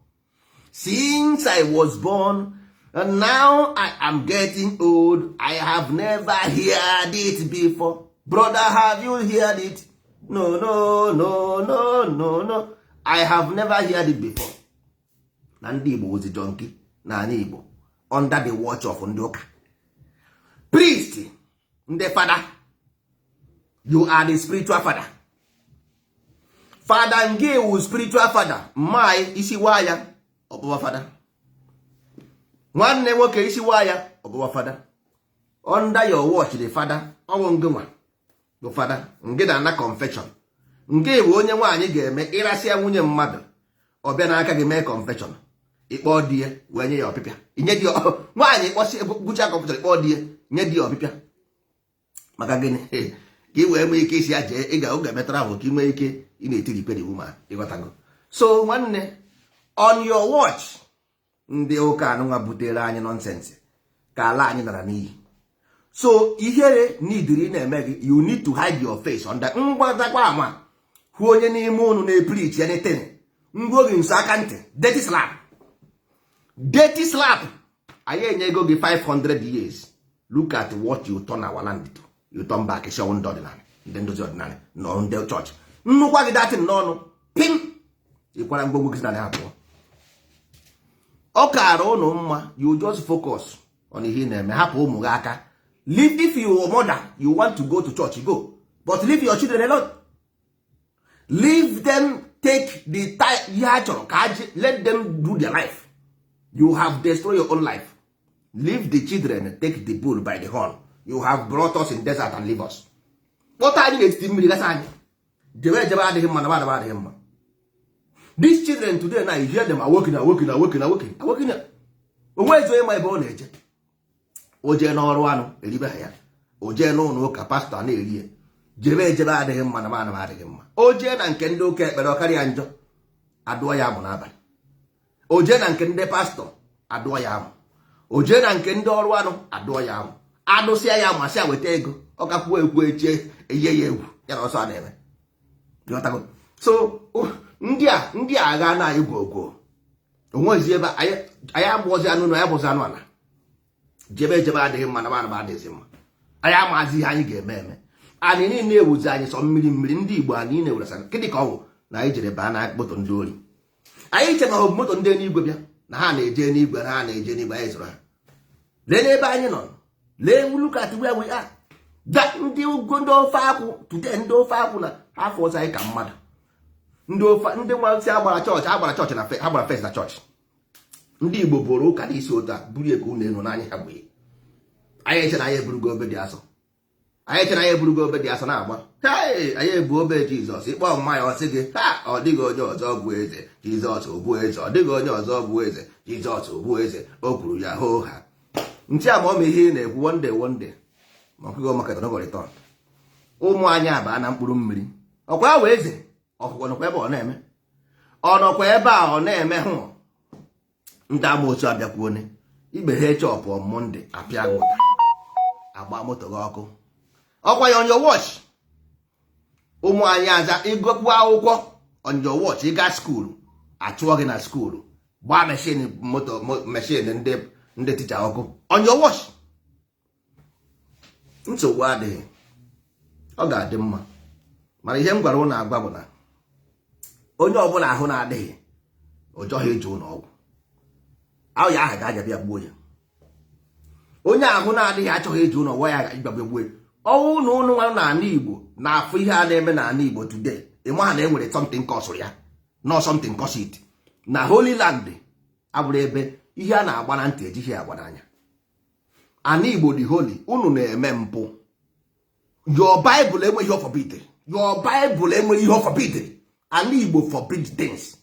Since I was born and now I am getting old, I have never heard it before. Brother, have you heard it? No, no, no, no, no, no, I have never heard it before. Na ndị Igbo ozi junkie na ala Igbo under the watch of ndị ụka priest, ndị fada. You are the spiritual father. Fada nge wu spiritual father. Mma isi waa ya, ọkpụwa fada. Nwanne nwoke isi waa ya, ọkpụwa fada. Under your watch, the father, ọwụ ngị nwa bụ fada ngị na-ana confession. Nke bụ onye nwaanyị ga-eme ịrasịa nwunye mmadụ, ọ bịa n'aka gị mee confession, ịkpọ di ya wee nye ya ọpịpịa. Inye di ya nwaanyị kpọsị gwucha confession, ịkpọ di ya, nye di ya ọpịpịa. Maka gịnị? Ka ị wee nwee ike isi ya jee ị ga oge emetara ahụ, ka ị nwee ike ị na-etiri ikpere iwu ma ịghọtago. So nwanne, on your watch, ndị ụka anụnwa butere anyị nonsense ka ala anyị nara n'iyi. So ihere nidiri na-eme gị. You need to hide your face under ngwadakwa ama hụ onye n'ime unu na-epreach anything, ngwa oge nso aka ntị, dirty slap, dirty slap. Anyị enyego gị 500 years. Look at what you turn our land to. You turn back show ndị ọdịnala, ndị ndozi ọdịnala nọ, ndị chọọchị nnukwu gị datin n'ọnụ pim ịkwara mgbogbo gị na ha pụọ. Ọ kaara ụnụ mma. You just focus on ihe ị na-eme, hapụ ụmụ gị aka. Leave. If you mother, you want to go to church, go, but leave your children alone. Leave them, take the time ihe ha chọrọ ka ha let them do their life. You have destroyed your own life. Leave the children, take the bull by the horn. You have brought us in desert and leave us. Kpọta anyị n'etiti mmiri, gasa anyị jebe ejebe adịghị mma na madaba adịghị mma. These children today now, you hear them awoken, awoken, awoken, awoken, awoken. Onwe ezi onye ma ebe ọ na-eje. O jee n'ọrụ anụ eribe ha ya, o jee n'ụlọ ụka, pastọ na-eri ya. Jebe ejebe adịghị mma na manụ adịghị mma. O jee na nke ndị ụka ekpere, ọ karịa njọ, adụọ ya amụ n'abalị. O jee na nke ndị pastọ, adụọ ya amụ. O jee na nke ndị ọrụ anụ, adụọ ya amụ. Adụsịa ya amụ, asị ya weta ego. Ọ gakwuo ekwu echie eyie ya egwu ya na ọsọ a na-eme. Ghọtago? So ndị a agha na anyị gwogwo onwezi ebe anyị agbụọzi anụ na anyị agbụzi anụ ala. Jebe ejebe adịghị mma na manụ adịghịzi mma. Anyị amazi ihe anyị ga-eme eme. Anyị niile ewuzi anyị sọ mmiri mmiri. Ndị Igbo anyị niile were gịnị ka ọ bụ na anyị jere baa na moto ndị ori. Anyị che na ọ bụ moto ndị eluigwe bịa na ha na-eje n'igwe, na ha na-eje n'igwe. Anyị zụrụ ha. Lee n'ebe anyị nọ. Lee, look at where we are. Ndị ugwu, ndị ofe akwụ today, ndị ofe akwụ na afọ ọzọ anyị ka mmadụ. Ndị ofe, ndị nwa si agbara chọọchị, agbara chọọchị na ha gbara fes na chọọchị. Ndị Igbo bụrụ ụka n'isi otu a buru eke unu elu n'anya ha gbuye anyị eche na anyị eburugo obe dị asọ. Anyị chere anyị eburugo obe dị asọ na-agba. Hey, anyị ebu obe Jizọs. Ịkpọ mmanya, ọ sị gị ha, ọ dịghị onye ọzọ bụ eze, Jizọs bụ eze, ọ dịghị onye ọzọ bụ eze, Jizọs bụ eze. O kwuru ya hoo ha ntị ama ọma ihe ị na-ekwu. One day, one day, ma ọkụgo maka no return. Ụmụ anyị abaa na mkpụrụ mmiri. Ọkwa ya wee eze ọkụkọ nọkwa ebe ọ na-eme, ọ nọkwa ebe a ọ na-eme. Hụ ndị amoosu abịakwuone ikpeghe chọpụ on Monday, apịa gị ụta, agba moto gị ọkụ. Ọkwa ya on your watch. Ụmụ anyị aza ịgụkwu akwụkwọ on your watch. Ịga school, achụọ gị na school, gbaa machine moto, machine ndị teacher ọkụ on your watch. Nsogbu adịghị, ọ ga-adị mma. Mana ihe m gwara ụnụ agwa bụ na onye ọbụla ahụ na-adịghị, ọ chọghị ije ụlọ ọgwụ ahụ ya aha ga-aja bịa gbuo ya. Onye ahụ na-adịghị achọghị ije ụlọ ọgwụ ya ga-abịa gbuo ya. Ọnwụ na ụnụ nwa n'ala Igbo na-afụ ihe a na-eme n'ala Igbo today, ịma ha na enwere something kọsụrụ ya, no something cause it. Na Holy Land abụrụ ebe ihe a na-agba na ntị ejighị agba n'anya. Ana Igbo dị holy. Unu na-eme mpụ. Your Bible enweghị ihe forbid. Your Bible enweghị ihe forbid. Ala Igbo forbid things.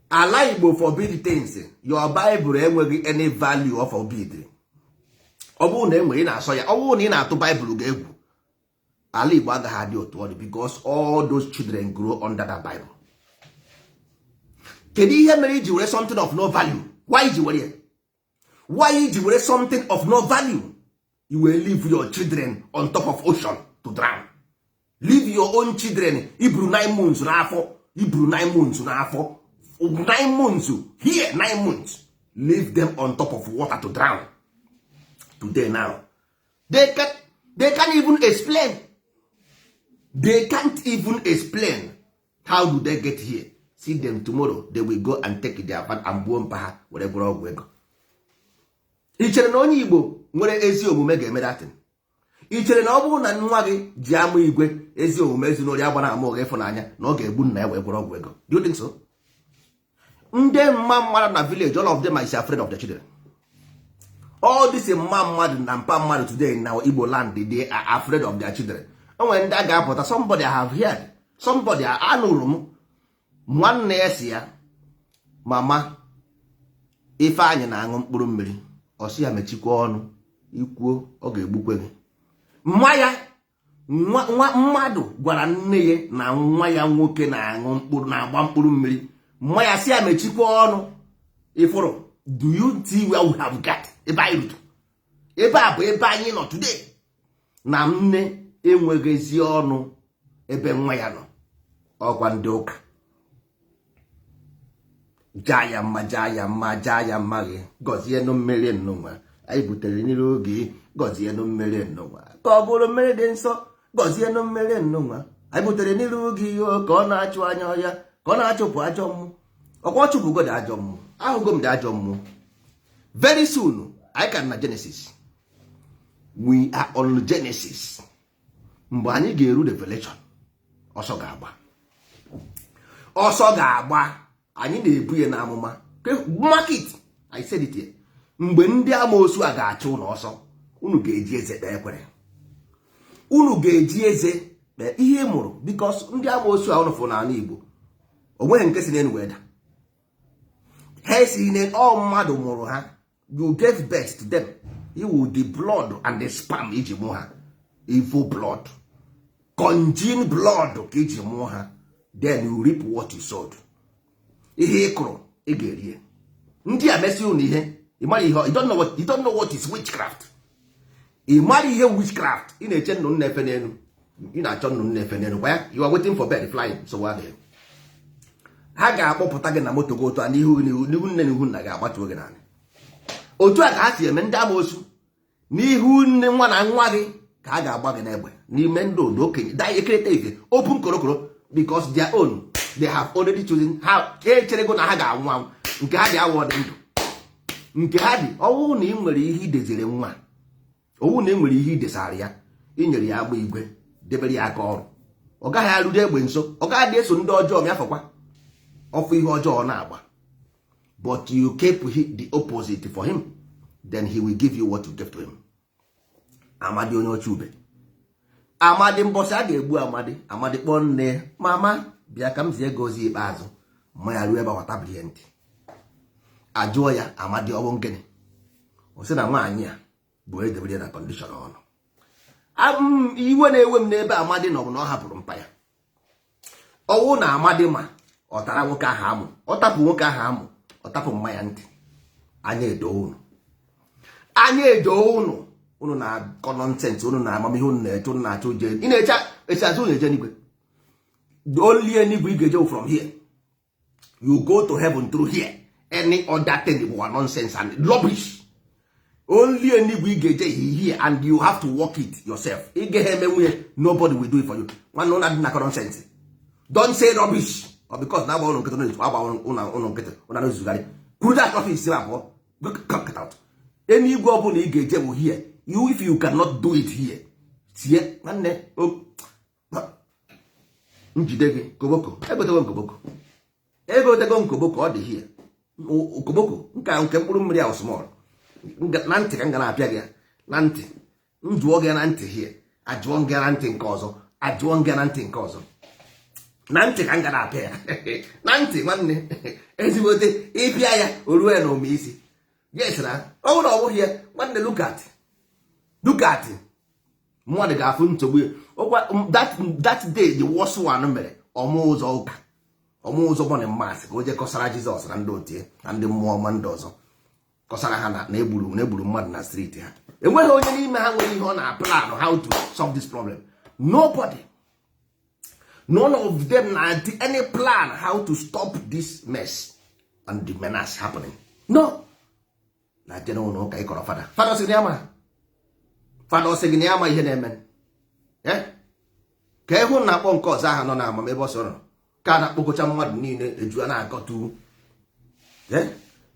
Ala Igbo forbid things. Your Bible enweghị any value of forbid. Ọ bụrụ na enwere, ị na-asọ ya. Ọ bụrụ na ị na-atụ Bible ga-egwu, ala Igbo agaghị adị otu ọ dị, because all those children grow under that Bible. Kedu ihe mere iji were something of no value? Why iji were ya? Why iji were something of no value? You will leave your children on top of ocean to drown. Leave your own children iburu 9 months n'afọ, iburu 9 months n'afọ, 9 months here, 9 months, leave them on top of water to drown. Today now they can't even explain. They can't even explain how do they get here. See them tomorrow, they will go and take their van and gbuo mpa ha were gwọrọ ọgwụ ego. Ị chere na onye Igbo nwere ezi omume ga-eme datin? Ị chere na ọ bụrụ na nwa gị ji ama igwe ezi omume ezinụlọ ya gbara ama ụgha ịfụnanya na ọ ga-egbu nna ya wee gwọrọ ọgwụ ego? Do you think so? Ndị mma mmadụ na village, all of them is afraid of the children. All this mma mmadụ na mpa mmadụ today in our Igbo land, they are afraid of their children. O nwere ndị a ga-apụta. Somebody I have heard, somebody anụrụ m, nwanne ya si ya, "Mama Ifeanyị na-aṅụ mkpụrụ mmiri." Ọ sị ya, "Mechikwa ọnụ, ikwuo ọ ga-egbukwe gị." Nwa ya nwa mmadụ gwara nne ya na nwa ya nwoke na-aṅụ mkpụrụ, na-agba mkpụrụ mmiri. Nwa ya si ya mechikwa ọnụ. Ifụrụ, do you see where we have got? Ebe anyị rutu ebe a bụ ebe anyị nọ today, na nne enweghịzi ọnụ ebe nwa ya nọ. Ọkwa ndị ụka jaa ya mma, jaa ya mma, jaa ya mma gị. Gọzienụ mmiri nnụnwa anyị butere n'iru gị. Gọzienụ mmiri nnụnwa ka ọ bụrụ mmiri dị nsọ. Gọzienụ mmiri nnụnwa anyị butere n'iru gị, ka ọ na-achụ anya ọya, ka ọ na-achụpụ ajọ mmụọ. Ọkwa ọ chụpụgo dị ajọ mmụọ. Ahụgo m dị ajọ mmụọ. Very soon, anyị ka na Genesis. We are on Genesis. Mgbe anyị ga-eru Revelation, ọsọ ga-agba, ọsọ ga-agba. Anyị na-ebu ya n'amụma. Market, I said it here. Mgbe ndị amoosu a ga-achụ ụlọ ọsọ, unu ga-eji eze kpee ekwere, unu ga-eji eze kpee ihe ị mụrụ, because ndị amoosu a unu fụrụ n'ala Igbo, o nweghị nke si n'elu wee da. Ha esighị na ọ mmadụ mụrụ ha. You gave birth to them. You will the blood and the sperm iji mụọ ha, evil blood, congealed blood ka iji mụọ ha. Then you reap what you sowed. Ihe ị kụrụ, ị ga-erie. Ndị a mesị unu ihe, ị mara ihe. You don't know what is witchcraft. Ị mara ihe witchcraft. Ị na-eche nnụnụ na-efe n'elu, ị na-achọ nnụnụ na-efe n'elu kwa ya. You are waiting for bird flying. So adịghị ha ga-akpọpụta gị na moto gị otu a n'ihu n'ihu nne na ihu nna ga-agbatuo gị n'ala. Otu a ka ha si eme ndị amoosu n'ihu nne nwa na nwa gị, ka a ga-agba gị n'egbe n'ime ndị odo okenye da ekerịta ife open korokoro, because their own, they have already chosen. Ha echerego na ha ga-anwụ anwụ. Nke ha dị awọ dị ndụ, nke ha dị ọwụ na ị nwere ihe idezere nwa, ọwụ na ị nwere ihe idesara ya, i nyere ya agba igwe, debere ya aka ọrụ, ọ gaghị arụrụ egbe nso, ọ gaghị adị eso ndị ọjọọ ma afọkwa ọfụ ihe ọjọọ na-agba. But you keep the opposite for him, then he will give you what you give to him. Amadi onye ọcha ube, Amadi, mbọsị a ga-egbu Amadi, Amadi kpọọ nne ya, "Mama, bịa ka m zie gị ozi ikpeazụ." Mma ya ruo ebe aghọtabiri ya ntị, ajụọ ya, "Amadi, ọ bụ gịnị?" Ọ sị na nwaanyị a bụ edebere ya na condition ọnụ. Iwe na-ewe m n'ebe Amadi nọ bụ na ọ hapụrụ mpa ya. Ọwụ na Amadi ma ọ tara nwoke ahụ amụ, ọ tapụ nwoke ahụ amụ, ọ tapụ mma ya ntị. Anya edo unu, anya edo unu. Unu na-akọ nonsense, unu na amamihe unu na-eche, unu na-achọ uje, ị na-eche esi azụ unu eje n'igwe. Only enigwe ị ga-eje from here. You go to heaven through here. Any other thing bụ nonsense and rubbish. Only enigwe ị ga-eje here, and you have to work it yourself. Ị gaghị eme nwunye, nobody will do it for you. Nwanne, ụna dị na nonsense. Don't say rubbish, or because na agba ụnụ nkịtị, agba ụnụ nkịtị, ụnụ na-ezugharị kwuru that office abụọ. Get out. Enigwe ọ bụla ị ga-eje bụ here. You, if you cannot do it here, tie nwanne njide gị koboko. Egotego nkoboko, egotego nkoboko, ọ dị here. Koboko nke nke mkpụrụ mmiri ahụ small na ntị ka m ga na-apịa gị na ntị. Njụọ gị na ntị here, ajụọ gị na ntị nke ọzọ, ajụọ gị na ntị nke ọzọ, na ntị ka m ga na-apịa ya na ntị. Nwanne, ezigbote ịpịa ya, o ruo ya na ome isi. Yes, na ọ bụrụ na ọ bụghị ya, nwanne, look at, look at, mmadụ ga-afụ nsogbu ya. That day, the worst one mere ọmụ ụzọ ụka, ọmụ ụzọ morning mass, ka o jee kọsara Jizọs na ndị otie na ndị mmụọ ọma ndị ọzọ, kọsara ha na egburu mmadụ na street ha. Enweghị onye n'ime ha nwere ihe ọ na plan how to solve this problem. Nobody, none of them na any plan how to stop this mess and the menace happening. No na jere ụlọ ụka ịkọrọ fada. Fada sị na ya ma, fada sị gị na ya ma ihe na-eme. Ka ịhụ na akpọ nke ọzọ ahụ nọ na amam ebe ọ sọrọ ka a na-akpọkọcha mmadụ niile eju a na-akọtu.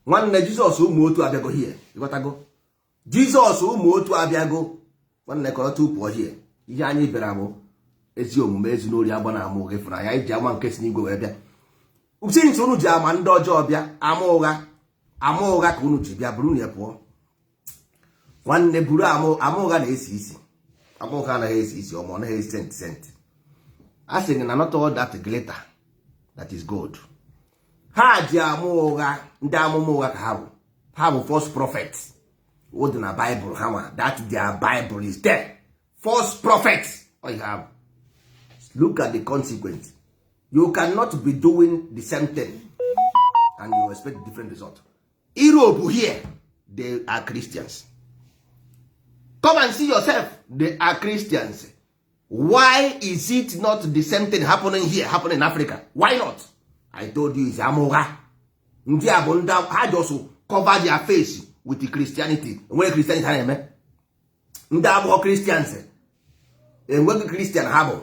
Nwanne, Jizọs ụmụ otu abịago hie. Ịghọtago? Jizọs ụmụ otu abịago. Nwanne, kọrọ tupu hie. Ihe anyị bịara bụ ezi omume, ezi n'ori, agba na ama ụgha, ịfụnanya. Anyị ji ama nke si n'igwe wee bịa. Since unu ji ama ndị ọjọọ bịa, ama ụgha, ama ụgha ka unu ji bịa, buru na ya pụọ. Nwanne, buru ama ụgha na-esi isi. Ama ụgha anaghị esi isi ọma, ọ naghị esi scent scent. A sị gị na not all that glitter that is gold. Ha ji ama ụgha, ndị amụma ụgha ka ha bụ. Ha bụ false prophet. O dị na Bible ha nwa, that their Bible is there. False prophet ọ ihe ha bụ. Look at the consequence. You cannot be doing the same thing and you expect different result. Europe here, they are Christians. Come and see yourself, they are Christians. Why is it not the same thing happening here, happening in Africa? Why not? I told you, is amụgha. Ndị a bụ ndị ha just cover their face with the Christianity. Enweghị Christianity ha na-eme. Ndị abụọ Christians, enweghị Christian ha bụ.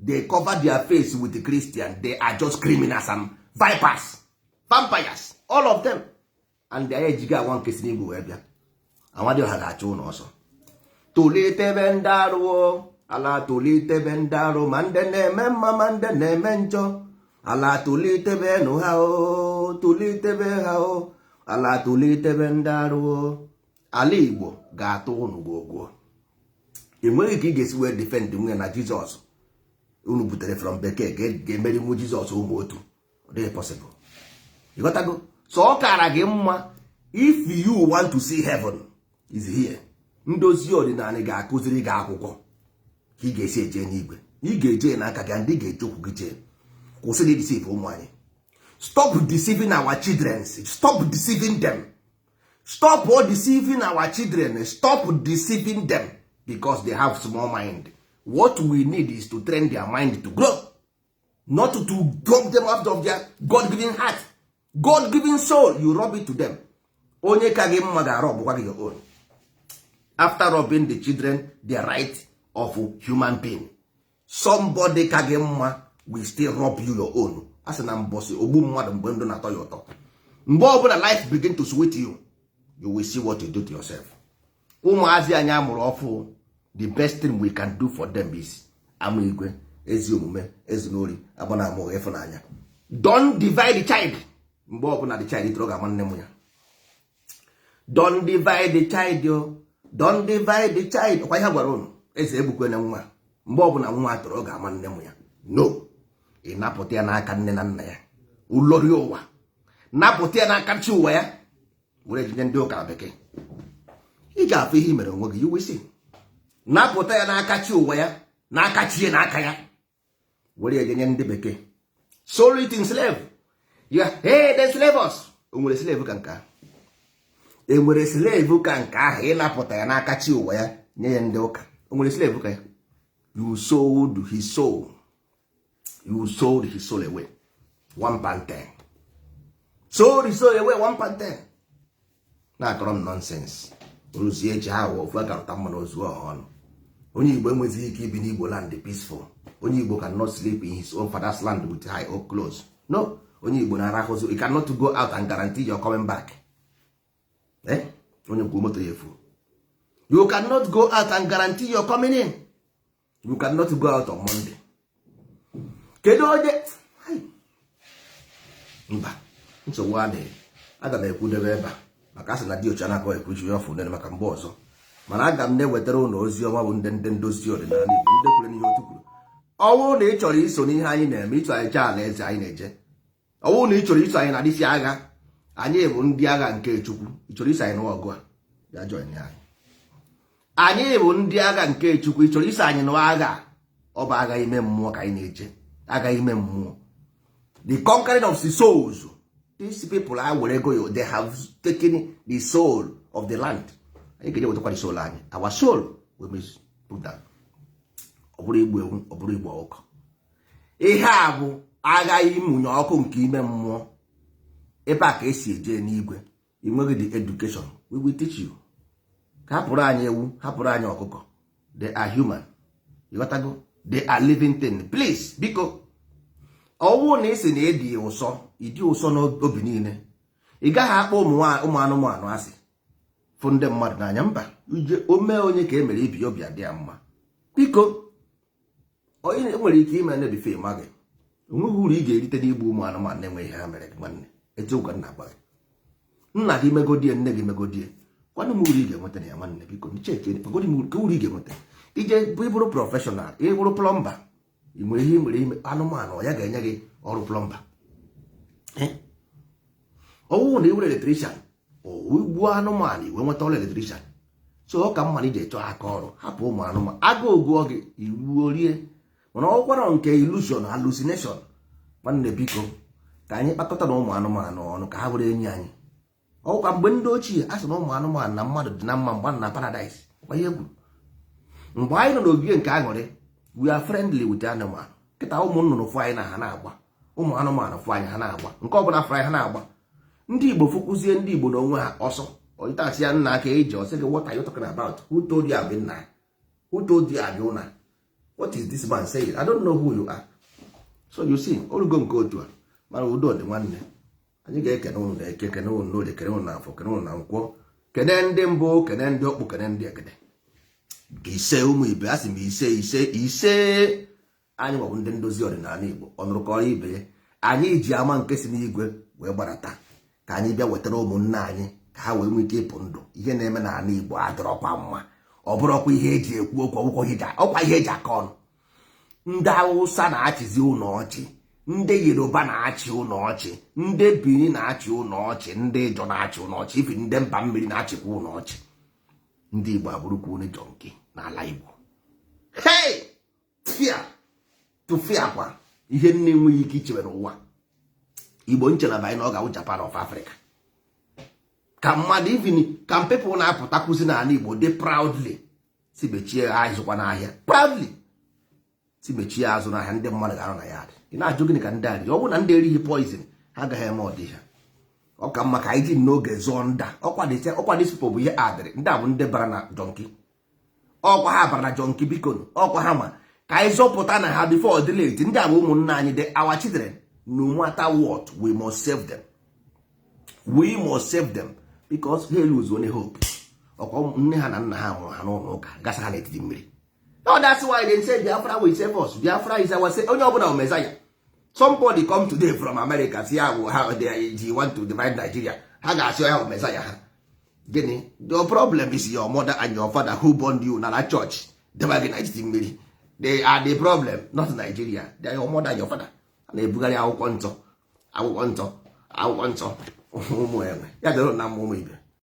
They cover their face with the Christian. They are just criminals and vipers, vampires, all of them. And anyị ejighị awa nke si n'igwe wee bịa. Amadioha ga-achụ ụlọ ọsọ. Tolitebe ndị arụo ala, tolitebe ndị arụ, ma ndị na-eme mma ma ndị na-eme njọ. Ala tolitebe nụ ha o, tolitebe ha o, ala tolitebe ndị arụo. Ala Igbo ga-atụ ụnụ gwogwo. Enweghị ka ị ga-esi wee defend nwunye na Jizọs unu butere from bekee ga-emerinwu Jizọs ụmụ otu. Ọ dịghị possible. Ịghọtago? So ọ kara gị mma, if you want to see heaven is here, ndozi ọdịnala ga-akụziri gị akwụkwọ ka ị ga-esi eje n'igwe. Ị ga-eje n'aka gị, ndị ga-eje okwu gị jee. Kwụsị na deceive ụmụ anyị. Stop deceiving our children. Stop deceiving them. Stop all deceiving our children. Stop deceiving them, because they have small mind. What we need is to train their mind to grow, not to drop them out of their God-given heart, God-given soul. You rub it to them. Onye ka gị mma ga-arọbụkwa gị your own. After robbing the children the right of human being, somebody ka gị mma will still rob you your own. A sị na mbọsị ogbu mmadụ mgbe ndụ na-atọ ya ụtọ, mgbe ọbụla life begin to sweet you, you will see what you do to yourself. Ụmụazị anyị amụrụ ọfụ, the best thing we can do for them is ama igwe, ezi omume, ezinori, agbana amụghị, ịfụnanya. Don't divide the child. Mgbe ọbụla the child tụrụ ga-ama nne m ya. Don't divide the child o. Don't divide the child. Ọkwa ihe gwara ụnụ, eze egbukwene nwa. Mgbe ọbụla nwa tọrọ, ọ ga-ama nne m ya. No, ị napụta ya n'aka nne na nna ya, ụlọri ụwa, napụta ya n'aka chi ụwa ya, were jinye ndị ụka bekee. Ị ga-afụ ihe i mere onwe gị. You will see. Napụta ya n'aka chi ụwa ya, n'aka chi ya, n'aka ya, were ya jenye ndị bekee. Sold it in slave. Yeah, hey, the slave us. O nwere slave ka nke ahụ? E nwere slave ka nke ahụ? Ịnapụta ya n'aka chi ụwa ya, nye ya ndị ụka, o nwere slave ka ya? You sold his soul. You sold his soul away. £1.10. Sold his soul away, £1.10. Na-akọrọ m nonsense. Oruzie echi, ha wụ ofu aka rụta mmanụ ozu ọha ọnụ. Onye Igbo enwezighị ike ibi n'Igbo land peaceful. Onye Igbo cannot sleep in his own father's land with eye open close. No, onye Igbo na-arahụzi. You cannot go out and guarantee you're coming back. Eh? Onye kwuo moto ya efu. You cannot go out and guarantee you're coming in. You cannot go out on Monday. Kedu onye? Hai. Mba, nsogbu adịghị. Aga m ekwudebe ebe a, maka a sị na diochi anakọ ekwuchi ya ọfụ nene maka mgbe ọzọ. Mana aga m na-ewetara ụlọ ozi ọma bụ ndị ndozi ọdịnala Igbo, ndị kwere n'ihe otu kwuru. Ọ bụrụ na ị chọrọ iso n'ihe anyị na-eme, ịchọ anyị jee ala eze anyị na-eje, ọ bụrụ na ị chọrọ iso anyị na dịsi agha, anyị bụ ndị agha nke Chukwu. Ị chọrọ iso anyị n'ọgụ a, bịa join anyị. Anyị bụ ndị agha nke Chukwu. Ị chọrọ iso anyị n'agha a? Ọ bụ agha ime mmụọ ka anyị na-eje, agha ime mmụọ, the conquering of the souls. These people a were go, they have taken the soul of the land. Anyị ga-eje wetakwa the soul anyị. Our soul we must put down. Ọ bụrụ igbu ewu, ọ bụrụ igbu ọkụkọ, ihe a bụ agha ịmụnye ọkụ nke ime mmụọ. Ebe a ka esi eje n'igwe. Ị nweghị the education, we will teach you. Ka hapụrụ anyị ewu, hapụrụ anyị ọkụkọ. They are human. Ịghọtago? They are living thing. Please, biko, ọwụ na ị sị na ịdị ụsọ, ịdị ụsọ n'obi niile, ị gaghị akpọ ụmụ anụmanụ asị, fụ ndị mmadụ n'anya. Mba, ije o mee onye ka e mere ibi, obi adị ya mma. Biko, onye nwere ike ime na bife ma gị, onweghị uru ị ga-erite n'igbu ụmụ anụmanụ na-enweghị ihe ha mere gị. Nwanne, eziokwu ka nna gwa gị. Nna gị megodie, nne gị megodie, kwanụ m uru ị ga-enweta na ya. Nwanne, biko, cheki godi m ka uru ị ga-enweta. Ije ịbụrụ professional, ịbụrụ plumber, ị nwere ihe ị nwere ime anụmanụ ya ga-enye gị ọrụ plumber. Ọwụwụ na iwere electrician, igbuo anụmanụ iwe nweta ọrụ electrician. So ọ ka mma na iji chọọ aka ọrụ, hapụ ụmụ anụmanụ. Agụụ gụọ gị, igbuo rie. Mana ọkwara nke illusion, hallucination. Nwanne, biko, ka anyị kpakọta na ụmụ anụmanụ ọnụ ka ha were enyi anyị. Ọkwa mgbe ndị ochie a sị na ụmụ anụmanụ na mmadụ dị na mma mgbe na paradise. Ọkwa ihe kwuru mgbe anyị nọ n'ogige nke aṅụrị, we are friendly with animal. Kịta ụmụ nnụnụ fụ anyị na ha na-agba, ụmụ anụmanụ fụ anyị, ha na-agba. Nke ọbụla fụrụ anyị, ha na-agba. Ndị Igbo fụkwụzie ndị Igbo n'onwe ha ọsọ. Ọyịtasị ya nna aka eji ọsị gị, "What are you talking about? Who told you abi nna? Who told you abi ụna? What is this man saying? I don't know who you are." So you see, orugo nke otu a. Mana udo dị. Nwanne, anyị ga-ekene ụnụ na Eke, kene ụnụ n'Orie, kene ụnụ na Afọ, kene ụnụ na Nkwọ, kene ndị mbụ, kene ndị ọkpụ, kene ndị egede. Ise, ụmụ ibe, a sị m ise, ise, ise. Anyị nwabụ ndị ndozi ọdịnala Igbo. Ọ nụrụ kọrọ ibe ya. Anyị ji ama nke si n'igwe wee gbadata ka anyị bịa wetara ụmụnne anyị ka ha wee nwee ike ịpụ ndụ. Ihe na-eme n'ala Igbo adịrọkwa mma. Ọ bụrọkwa ihe eji ekwu okwu, ọbụkwa ọkwa ihe eji aka ọnụ. Ndị Awụsa na-achịzi ụlọ ọchị, ndị Yoruba na-achị ụlọ ọchị, ndị Bini na-achị ụlọ ọchị, ndị Ịjọ na-achị ụlọ ọchị, ifi ndị mba mmiri na-achịkwa ụlọ ọchị. Ndị Igbo abụrụkwa onye junkie n'ala Igbo. Hey, tụfịa, tụfịa kwa ihe nne enweghị ike ichewe n'ụwa. Igbo nchelaba anyị na ọ ga-awụ Japan of Africa. Ka mmadụ, even ka people na-apụtakwuzi n'ala Igbo dị proudly si mechie azụkwa n'ahịa, proudly si mechie azụ n'ahịa, ndị mmadụ ga-arụ na ya dị. Ị na-ajụ gịnị ka ndị a riri? Ọ bụrụ na ndị erighị poison, ha agaghị eme ọdịha. Ọ ka mma ka anyị ji n'oge zụọ nda. Ọkwa these people bụ ihe adịrị. Ndị a bụ ndị bara na junkie. Ọkwa ha bara na junkie. Biko, ọkwa ha ma ka anyị zọpụta na ha before dị late. Ndị a bụ ụmụnne anyị, dị our children. No matter what, we must save them. We must save them because ha lose only hope. Ọkwa nne ha na nna ha mụrụ ha n'ụlọ ụka, gasa ha n'etiti mmiri. Oh, that's why they say Biafra will save us. Biafra is our onye ọbụla bụ Messiah. Somebody come today from America, si ya bụ ha, they want to divide Nigeria. Ha ga-asị ya bụ Messiah ha. Gịnị? Your problem is your mother and your father who born you na church deba gị na etiti mmiri. They are the problem, not Nigeria. They are your mother and your father. A na-ebugharị akwụkwọ nsọ, akwụkwọ nsọ, akwụkwọ nsọ. Ụmụ enwe ya dịrị na mma, ụmụ ibe.